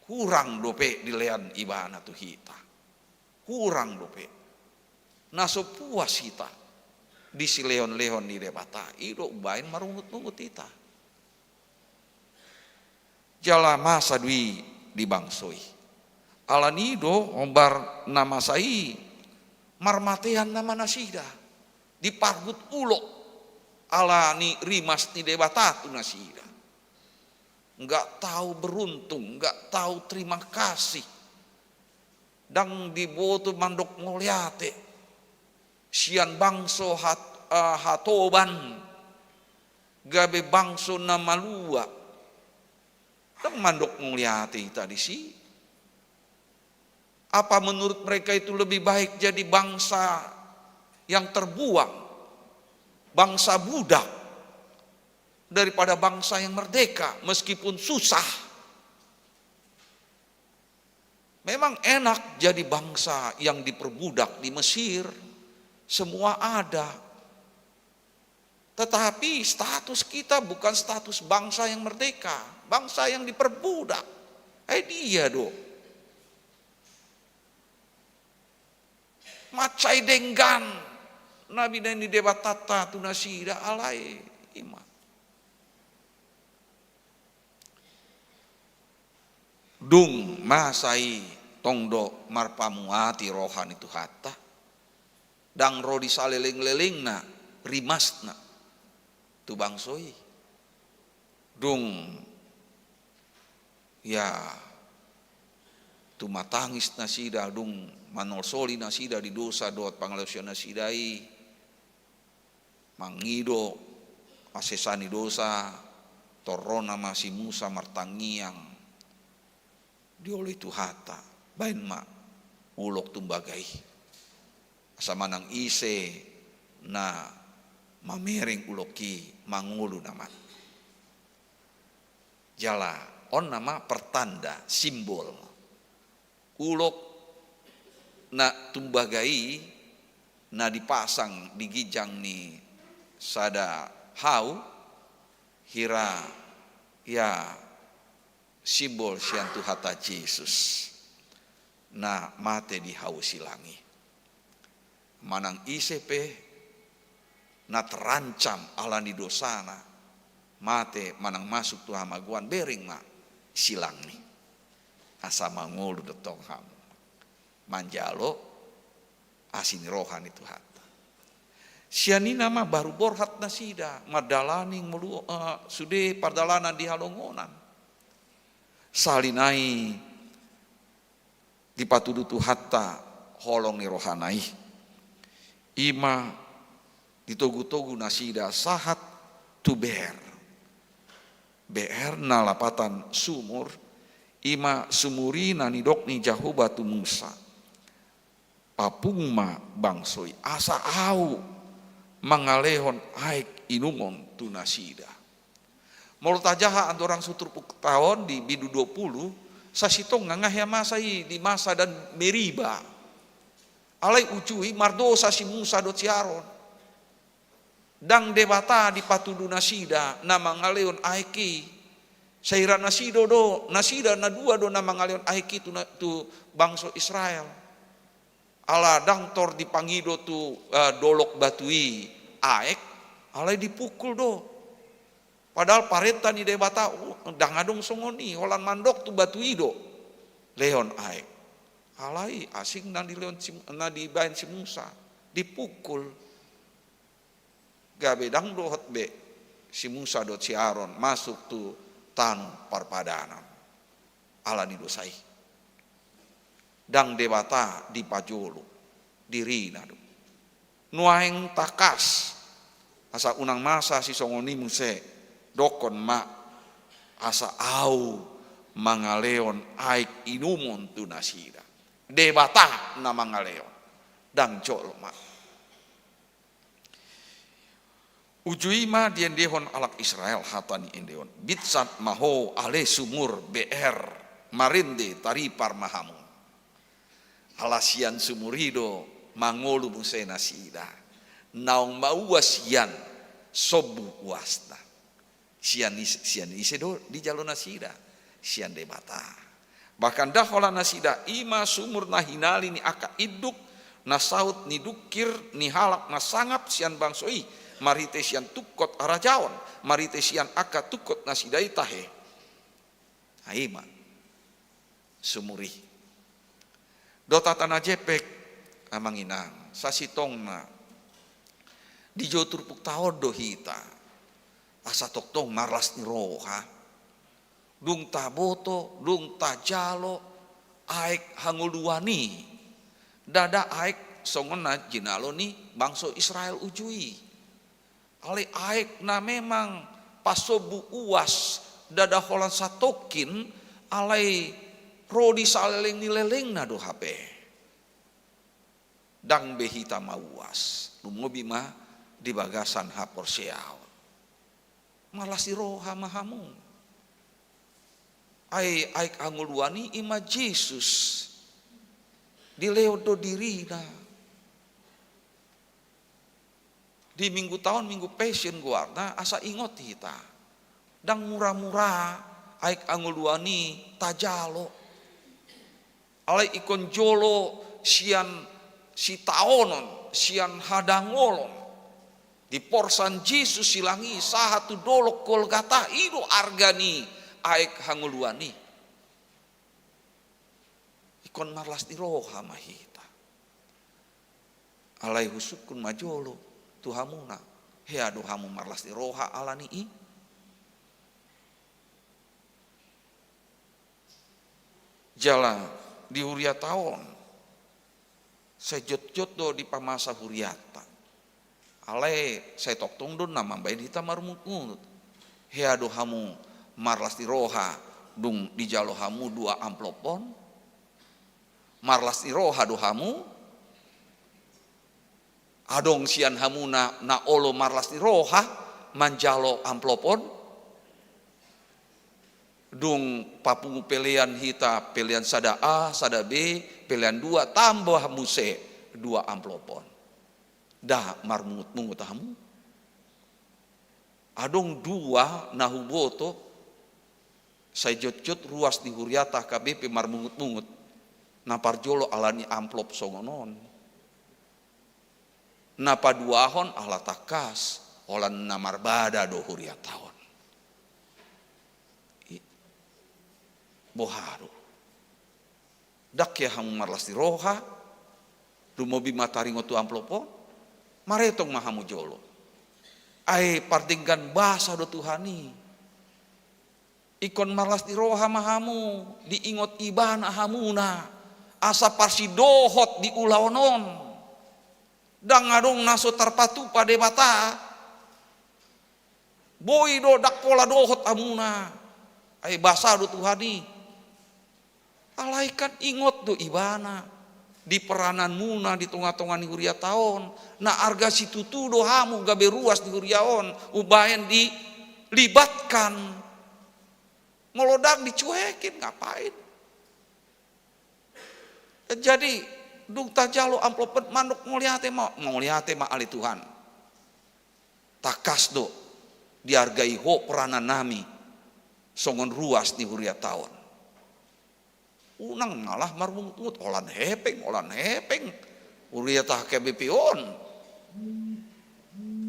hurang dope dilean ibana tu hita. Hurang dope. Na so puas hita di silehon-lehon ni Debata, i do umbahen marmungut-mungut hita. Jala masa do i di bangso i. Alani i do hombar na masa i marmatean nama nasida, diparhut ulok ala ni rimas ni Debata tu nasida. Nggak tahu beruntung, nggak tahu terima kasih. Ndang diboto mandok mauliate sian bangso hat-, eh, hatoban, gabe bangso na malua. Ndang mandok mauliate hita disi. Apa menurut mereka itu lebih baik jadi bangsa yang terbuang, bangsa budak, daripada bangsa yang merdeka meskipun susah? Memang enak jadi bangsa yang diperbudak di Mesir, semua ada. Tetapi status kita bukan status bangsa yang merdeka, bangsa yang diperbudak. Eh, dia do. Mansai denggan na binahen ni Debatanta tu nasida, alai i ma. Dung masa i tong do marpamuati roha ni Tuhanta. Ndang ro di saleleng-lelengna rimasna tu bangso i. Dung, ya, tumatangis nasida, dung manolsoli nasida di dosa dohot pangalaosionnasida i, mangido hasesaan ni dosa, torrona ma si Musa martangiang dioloi Tuhanta, baen ma ulok tumbaga i. Asa manang ise na mamereng ulok i mangolu nama. Jala on nama pertanda, simbol. Ulok na tumbaga i na dipasang di ginjang ni sada hau, hira, ya, simbol sian Tuhanta Jesus na mate di hau silang i. Manang ise pe na terancam ala ni dosana, mate manang masuk tu hamagoan, bereng ma silang i. Asa mangolu do tong hamu manjalo asi ni roha ni Tuhanta. Sian i nama baru borhat nasida mandalani ngolu, eh, sude pardalanan di halongonan. Sahali nai dipatudu Tuhanta holong ni rohana i, i ma ditogu-togu nasida sahat tu Beer. Beer na lapatan sumur, I ma sumur i na nidok ni Jahowa tu Musa: Papung ma bangso i, asa ahu mangalehon aek inumon tu nasida. Molo tajaha andorang so turpukta on di bindu dua pulu, sasintongna nga hea Masa i di Masa dan Meriba. Alai uju i mardosa si Musa dohot si Aron. Ndang Debata dipatudu nasida na mangalehon aek i. Sai ra nasida do, nasida na dua do na mangalehon aek i tu na, tu bangso Israel. Ala ndang tor dipangido tu, eh, dolok batu i aek, alai dipukul do. Padahal parenta ni Debata, uh, ndang adong songon i, holan mandok tu batu i do lehon aek. Alai asing na dilehon si, na dibaen si Musa, dipukul. Gabe ndang dohot be si Musa dohot si Aron masuk tu tano parpadanan. Ala ni dosa i. Ndang Debata dipajolo, dirina do. Nuaeng tangkas, asa unang masa sisongon i muse, dokkon ma: Asa ahu mangalehon aek inumon tu nasida. Debata na mangalehon, ndang jolma. Uju i ma diendehon halak Israel hata ni ende on: Binsat ma ho ale sumur Beer, marende taripar ma hamu. Ala sian sumur i do mangolu muse nasida, naung mauas sian sombu uasna. Sian is-, sian ise do dijalo nasida? Sian Debata. Bahkan ndang holan nasida, i ma sumur na hinali ni angka induk, na saut ni dungkir ni halak na sangap sian bangso i, marhite sian tungkot harajaon, marhite sian angka tungkot nasida i tahe. Ai ma sumur i. Dohot hata na jempek, amang inang, sasintongna dijou turpukta on do hita, asa tongtong marlas ni roha. Dung taboto, dung tajalo aek hangoluan i, ndada aek songon na jinalo ni bangso Israel uju i. Alai aek na memang pasombu uas, ndada holan satongkin, alai ro di saleleng ni lelengna do hape. Ndang be hita mauas, lumobi ma di bagasan haporseaon. Marlas ni roha ma hamu. Ai aek hangoluan i, i ma Jesus. Dilehon do dirina. Di mingguta on, Minggu Passion goarna, asa ingot hita. Ndang mura-mura aek hangoluan i tajalo. Alai ingkon jolo sian sitaonon, sian hadangolon. Diporsan Jesus silang i sahat tu dolok Golgata, i do arga ni aek hangoluan i. Ingkon marlas ni roha ma hita. Alai husungkun ma jolo tu hamuna, hea do hamu marlas ni roha ala ni i? Jala di huriata on, sai jotjot do dipamasa hurianta. Alai sai tongtong do na mambaen hita marungut-ungut. Hea do hamu marlas ni roha dung dijalo hamu dua amplop on? Marlas ni roha do hamu? Adong sian hamuna na olo marlas ni roha manjalo amplop on? Dung papungu pelean hita, pelean sada A, sada B, pelean dua, tambah muse dua amplop on. Nda marmungut-mungut hamu? Adong dua na huboto, sai jotjot ruas di huriata H K B P marmungut-mungut. Na parjolo ala ni amplop songon on. Na paduahon ala tangkas, holan na marbada do huriata on. I, boha do? Ndang hea hamu marlas ni roha, lumobi ma taringot tu amplop on, maretong ma hamu jolo. Ai pardenggan basa do Tuhan i. Ingkon marlas ni roha ma hamu, diingot Ibana hamuna, asa parsidohot di ulaon on. Ndang adong na so tarpatupa Debata. Boi do ndang pola dohot hamuna. Ai basa do Tuhan i. Alai kan ingot do ibana di perananmuna di tonga-tonga ni huriata on, na arga situtu do hamu gabe ruas di huria on, umbahen dilibatkan. Molo ndang dicuekin, ngapain? Jadi, dung tajalo amplop mandok mauliate ma, mauliate ma ale Tuhan. Tangkas do diargai Ho peranannami songon ruas ni huriata on. Unang malah marmungut-mungut, holan hepeng, holan hepeng huriata H K B P on.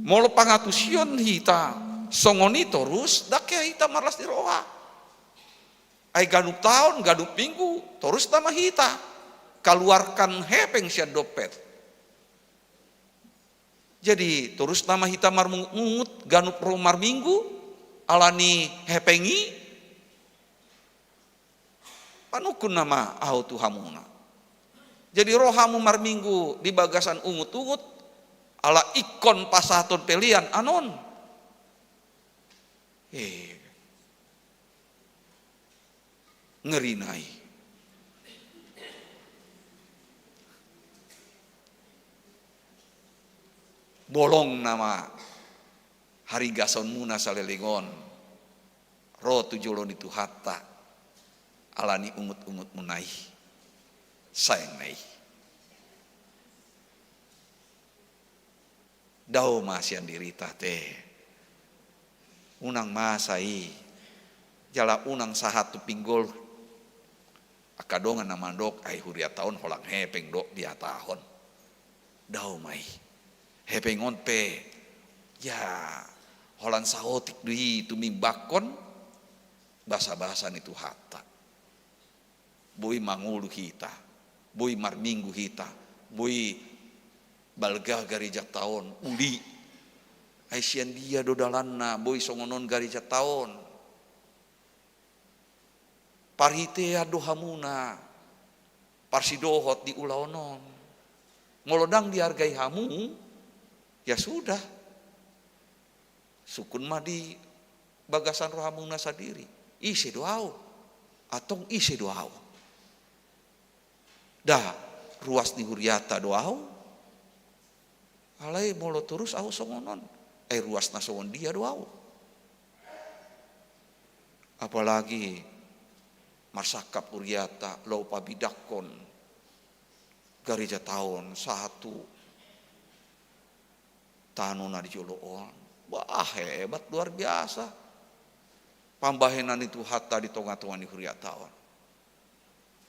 Molo pangatusion hita songon i torus, ndang hea hita marlas ni roha. Ai ganup taon, ganup minggu, torus nama hita kaluarkan hepeng sian dompet. Jadi, torus nama hita marmungut-mungut, ganup ro marminggu, ala ni hepeng i, panungkun nama ahu tu hamuna. Jadi, ro hamu marminggu di bagasan ungut-ungut, ala ingkon pasahaton pelean anon. Eh, ngeri nai. Bolong nama harigasonmuna saleleng on ro tu jolo ni Tuhanta, ala ni ungut-ungutmuna i, saeng na i. Dao ma sian dirita te. Unang masa i. Jala unang sahat tu pinggol. Angka dongan na mandok, ai huriata on holan hepeng do dihatahon. Dao ma i. Hepeng on pe, ya, holan saotik do i tumimbangkon basa-basa ni Tuhanta. Boi mangolu hita, boi marminggu hita, boi balga garejanta on, uli. Ai sian dia do dalanna, boi songon on garejanta on? Parhitean do hamuna parsidohot di ulaon on. Molo ndang diargai hamu, ya sudah. Sungkun ma di bagasan rohamuna sandiri. Ise do ahu? Antong ise do ahu? Da, ruas ni huriata do ahu. Alai molo torus ahu songon on, ai ruas na songon dia do ahu? Apalagi marsangkap huriata laho pabidangkon garejanta on sahat tu tano na di jolo on. Bah, hebat, luar biasa pambahenan ni Tuhanta di tonga-tonga ni huriata on.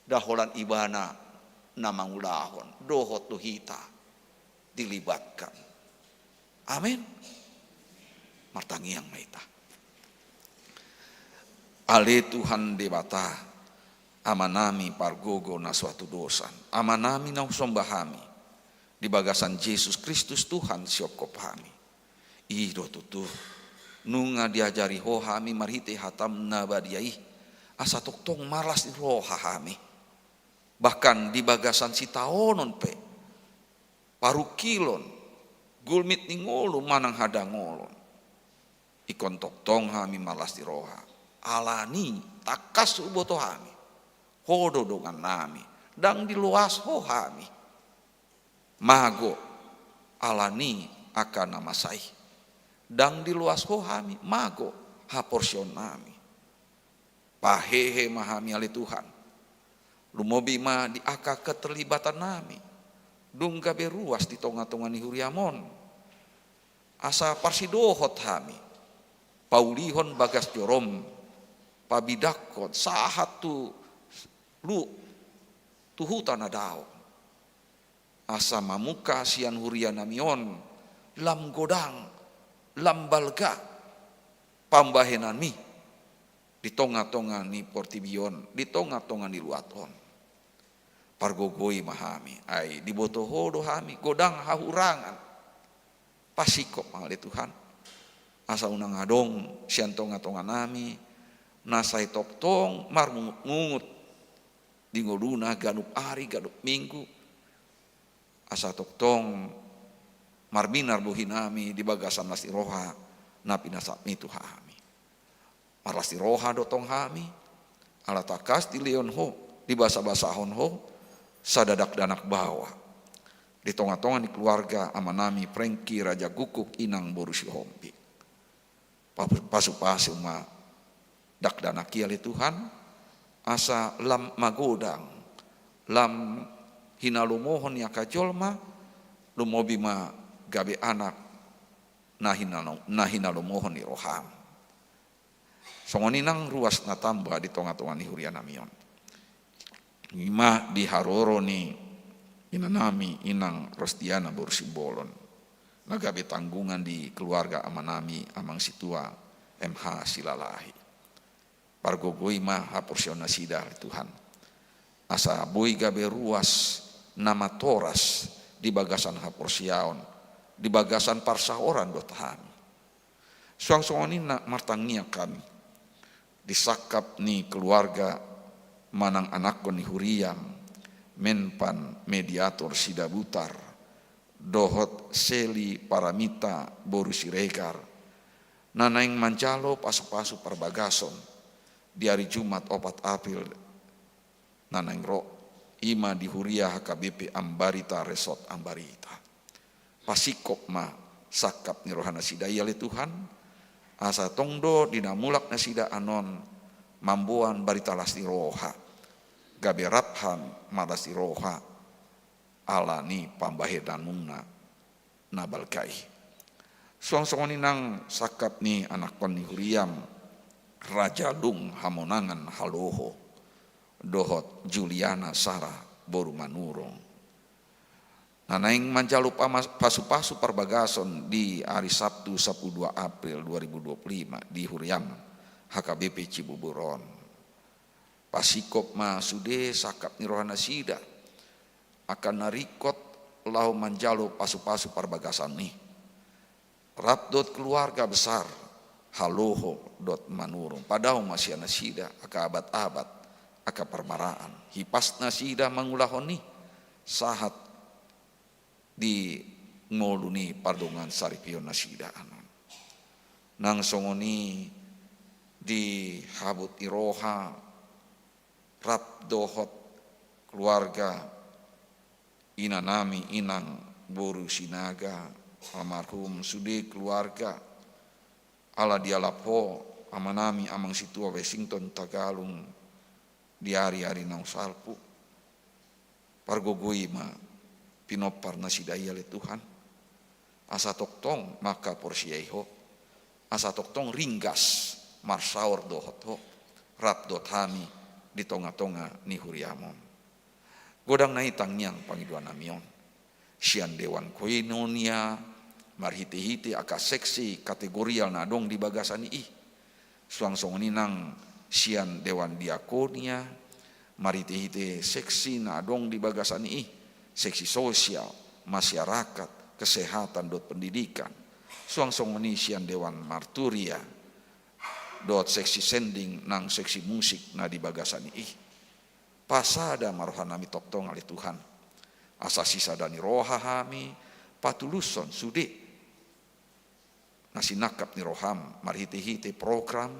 Nda holan ibana na mangulahon, dohot do hita dilibatkan. Amin. Martangiang ma hita. Ale Tuhan Debata, Amanami pargogo na so hatudosan, Amanami na husomba hami, di bagasan Jesus Kristus Tuhan sihomhom hami. I do tutu, nunga diajari Ho hami marhite hataM na badia i, asa tongtong marlas ni roha hami. Bahkan di bagasan sitaonon pe, parungkilon, gulmit ni ngolu manang hadangolon, ingkon tongtong hami marlas ni roha. Alani tangkas huboto hami, Ho do dongannami, ndang diloas Ho hami. Mago, alani angka na masa i, ndang diloas Ho hami, mago haporseaonnami. Pahehe ma hami ale Tuhan. Lumobi ma di angka keterlibatannami, dung gabe ruas di tonga-tonga ni huriaM on. Asa parsidohot hami paulihon bagas joroM, pabidangkon sahat tu lu, tu huta na dao. Asa mamungka sian hurianami on lam godang, lam balga pambahenanMi di tonga-tonga ni portibi on, di tonga-tonga ni luat on. Pargogoi ma hami, ai diboto Ho do hami godang hahurangan. Pasingkop ma ale Tuhan, asa unang adong sian tonga-tonganami na sai tongtong marmungut-mungut di ngoluna ganup ari, ganup minggu, asa tongtong marminar bohinami di bagasan las ni roha na pinasatMi tu hami. Marlas ni roha do tong hami, ala tangkas dilehon Ho dibasabasahon Ho sada dakdanak baoa di tongatonga ni keluarga amanami Prengki Raja Gukuk inang boru Sihombing. Pasu-, pasupasu ma dakdanak i ale Tuhan, asa lam magodang, lam hinalomohon ni angka jolma, lumobi ma gabe anak na hinalo-, na hinalomohon ni roham. Songon i nang ruas na tamba di tongatonga ni huria nami on. I ma di haroro ni inanami inang Rostiana boru Simbolon, na gabe tanggungan di keluarga amanami amang situa M H Silalahi. Pargogoi ma haporseaon nasida ale Tuhan. Asa boi gabe ruas na matoras di bagasan haporseaon, di bagasan parsaoran dohot hami. Suang songon i na martangiang hami di sangkap ni keluarga manang anakkon ni huriam, Menpan Mediator Sidabutar, dohot Seli Paramita boru Siregar, na naeng manjalo pasupasu parbagason di ari Jumat opat April na naeng ro, i ma di huria H K B P Ambarita Resort Ambarita. Pasingkop ma sangkap ni roha nasida i ale Tuhan, asa tong do di na mulak nasida annon mamboan barita las ni roha, gabe rap hami marlas ni roha ala ni pambahenanmuna na balga i. Suang songon i nang sangkap ni anakkon ni huriam Raja Lung Hamonangan Haloho dohot Juliana Sarah boru Manurung, na naeng manjalo pamas-, pasupasu parbagason di ari Sabtu sapulu dua April dua ribu dua pulu lima di huriam H K B P Cibubur on. Pasingkop ma sude sangkap ni roha nasida angka na ringkot laho manjalo pasupasu parbagason i, rap dohot keluarga besar Haloho dohot Manurung. Padao ma sian nasida angka abat-abat, angka parmaraan, hipas nasida mangulahon i sahat di ngolu ni pardongan saripeon nasida annon. Nang songon i di habot ni roha rap dohot keluarga inanami inang boru Sinaga almarhum, sude keluarga ala dialap Ho amanami amang situa Washington Tagalung di ari-ari naung salpu. Pargogoi ma pinompar nasida i ale Tuhan, asa tongtong mangkaporseai Ho, asa tongtong ringgas marsaor dohot Ho rap dohot hami di tongatonga ni huriam on. Godang nai tangiang pangidoannami on sian Dewan Koinonia marhitehite angka seksi kategorial na adong di bagasan i. Suang songon i nang sian Dewan Diakonia marhitehite seksi na adong di bagasan i, seksi sosial, masyarakat, kesehatan dohot pendidikan. Suang songon i sian Dewan Marturia dohot seksi sending nang seksi musik na di bagasan i. Pasada ma rohanami tongtong ale Tuhan, asa sisada ni roha hami patulushon sude na sinangkap ni roham marhitehite program,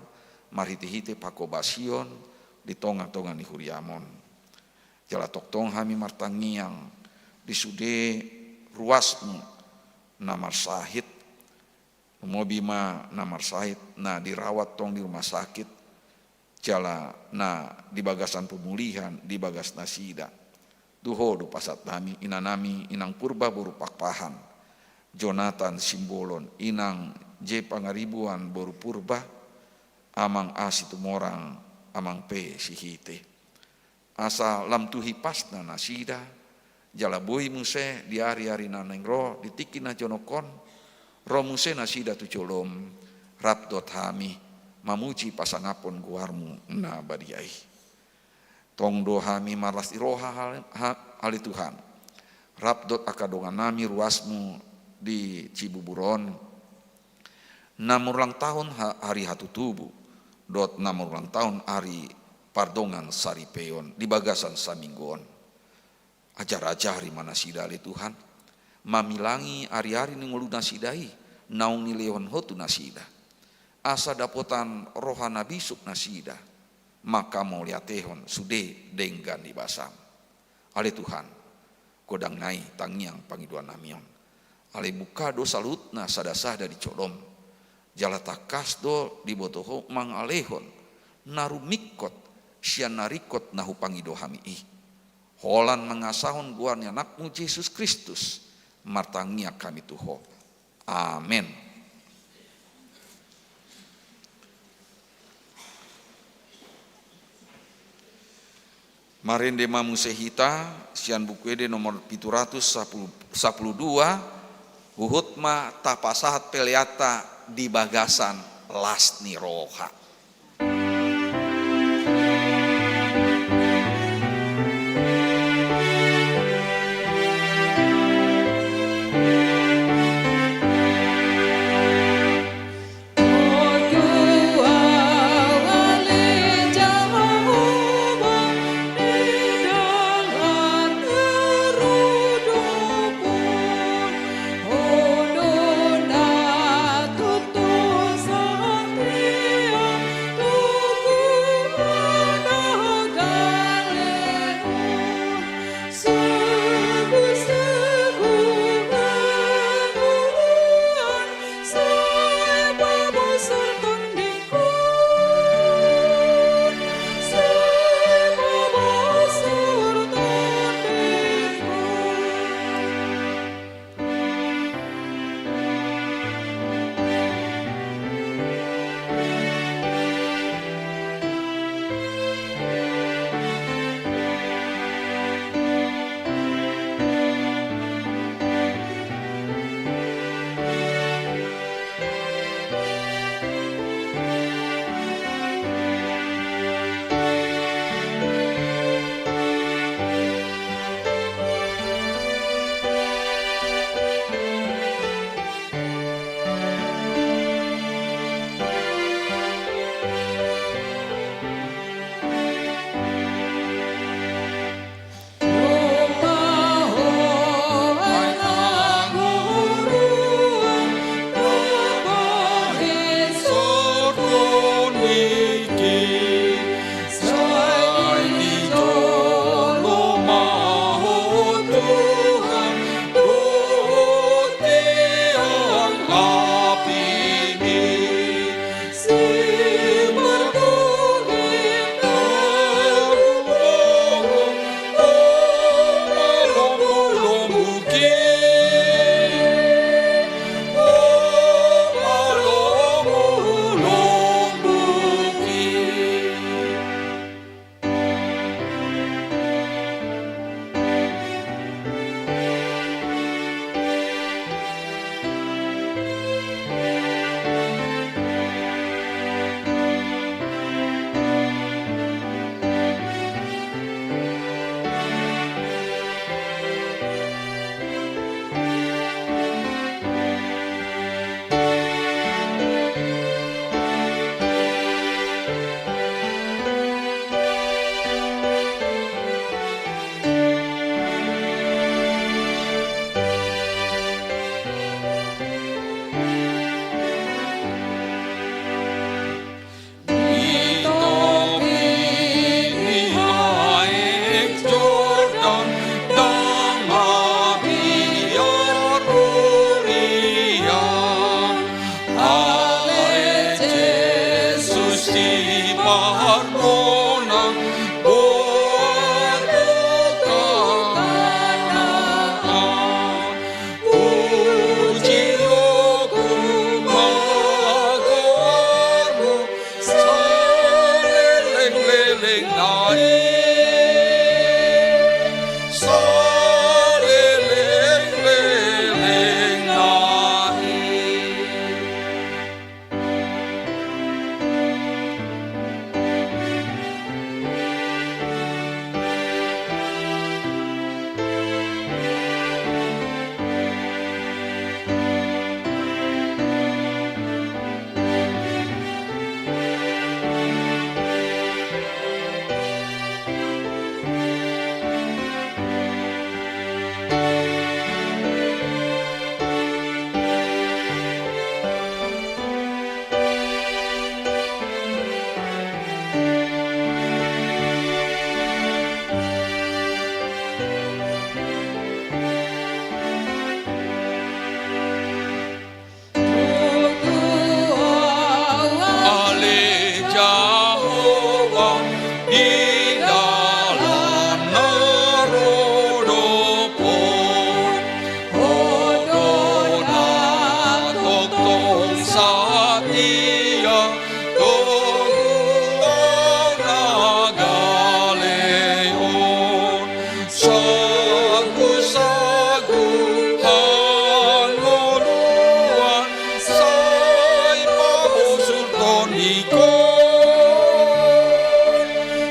marhitehite pangkobasion di tongatonga ni huriam on. Jala tongtong hami martangiang di sude ruasmu na marsahit, lumobi ma na marsahit na dirawat tong di rumah sakit, jala na di bagasan pemulihan di bagas nasida. Tu Ho do pasahat hami inanami inang Purba boru Pakpahan, Jonatan Simbolon, inang J Pangaribuan boru Purba, amang A Situmorang, amang P Sihite. Asa lam tu hipasna nasida, jala boi muse di ari-ari na naeng ro di tingki na jonok on, ro muse nasida tu jolom, rap dohot hami mamuji pasangaphon goarmu na badia i. Tong do hami marlas ni roha ale, ha-, ale Tuhan, rap dohot angka dongannami ruasmu di Cibubur on, na marulang tahun ha-, ari hatutubu, dohot na marulang tahun ari pardongan saripeon di bagasan saminggu on. Ajar-ajari ma nasida ale Tuhan, mamilangi ari-ari ni ngolu nasida i, naung nilehon Ho tu nasida. Asa dapotan roha na bisuk nasida, mangkamauliatehon sude denggan ni basam. Ale Tuhan, godang nai tangiang pangidoannami on. Alai buka do saluhutna sada-sada di jolom. Jala tangkas do diboto Ho mangalehon na rumingkot sian na ringkot na hupangido hami i. Holan mangasahon goar ni Anakmu Jesus Kristus, martangiang hami tu Ho. Amen. Marende ma muse hita sian Buku Ende nomor pitu ratus sapuluh, sapuluh dua, huhut ma tapasahat peleanta di bagasan las ni roha.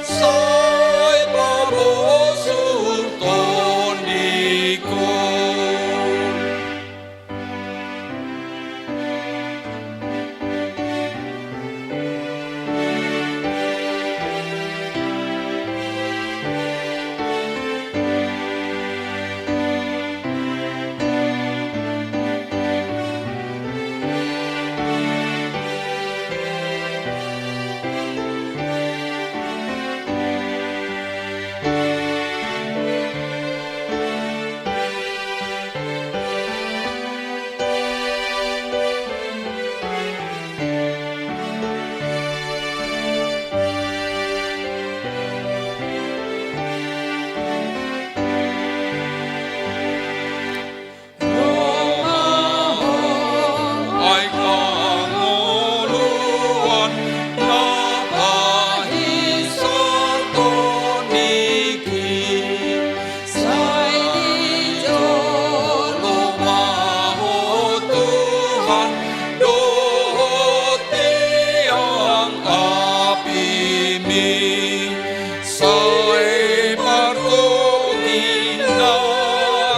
sai pabosu tondingkon. Sai di jolo ma ho Tuhan, dohot tiang apimi, sai martogi na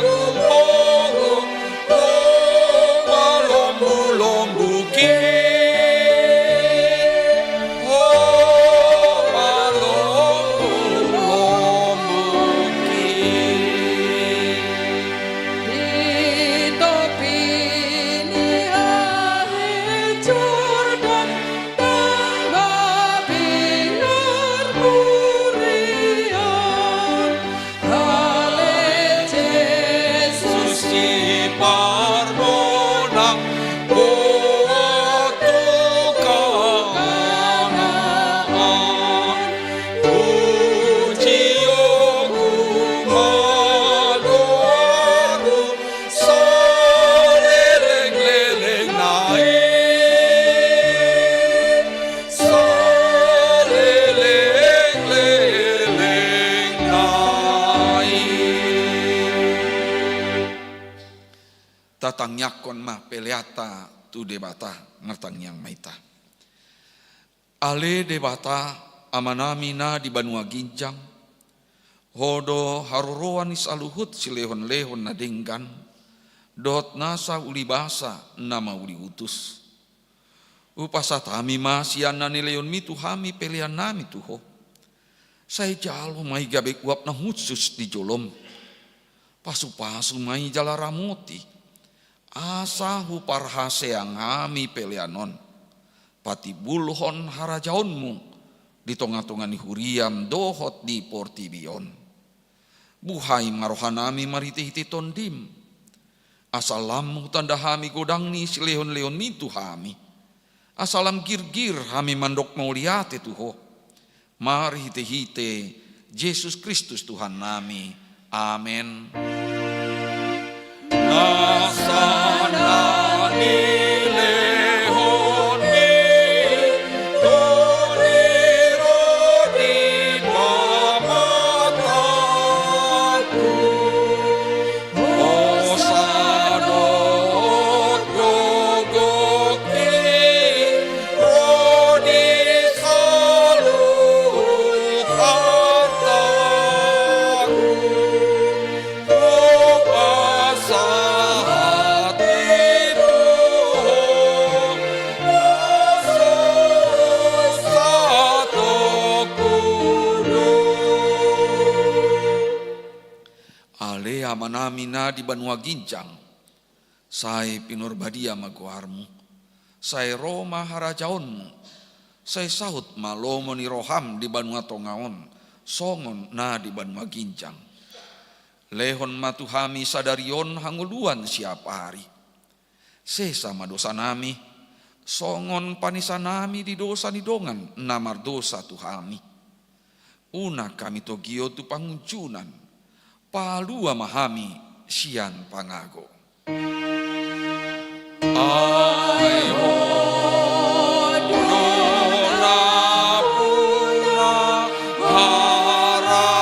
humogo, ho malombu-lombuki. Ho malombu-lombuki. Di topi ni aek Jordan, tanggapi harburian. Ale Jesus Siparmonang, boan tu Kanaan. Pujion ma goarmu, saleleng-lelengna i. Saleleng-lelengna i. Tatangiangkon ma peleanta tu Debata. Martangiang ma hita. Ale Debata, Amanami na di banua ginjang, Ho do haroroan ni saluhut silehon-lehon na denggan dohot nasa ulibasa na mauliutus. Hupasahat hami ma sian na nilehonmi tu hami peleannami tu Ho. Sai jalo ma i gabe uap na hushus di jolom. Pasu-pasu ma i jala ramoti, asa huparhaseang hami pelean on, patimbulhon harajaonmu di tonga-tonga ni huriam dohot di portibi on. Buhai ma rohanami marhite-hite Tondim, asa lam hutanda hami godang ni silehon-lehonmi tu hami, asa lam girgir hami mandok mauliate tu Ho, marhite-hite Jesus Kristus Tuhannami. Amen. Nasa na nilehonmi toli ro di pamatangku, hosa dohot gogongki ro di saluhut artangku. Hupasahat i tu Ho, na so satongkin do. Ale Amanami na di banua ginjang, sai pinarbadia ma goarmu. Sai ro ma harajaonmu. Sai saut ma lomo ni roham di banua tonga on, songon na di banua ginjang. Lehon ma tu hami sadari on hangoluan siapari. Sesa ma dosanami, songon panesanami di dosa ni dongan na mardosa tu hami. Unang hami togihon tu pangunjunan, palua ma hami sian pangago. Ai Ho do nampuna harajaon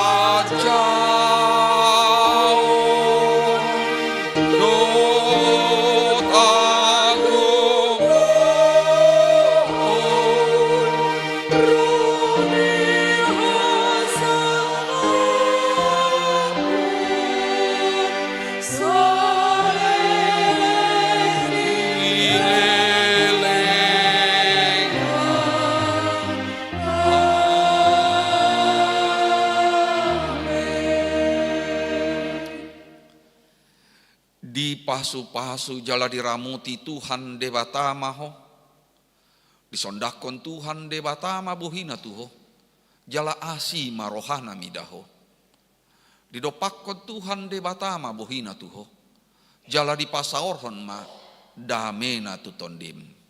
dohot hagogoon Dipasupasu jala diramoti Tuhan Debata ma ho. Disondangkon Tuhan Debata ma bohina tu ho, jala asi ma rohana mida ho. Didompakkon Tuhan Debata ma bohina tu ho, jala dipasaorhon ma damena tu tondim.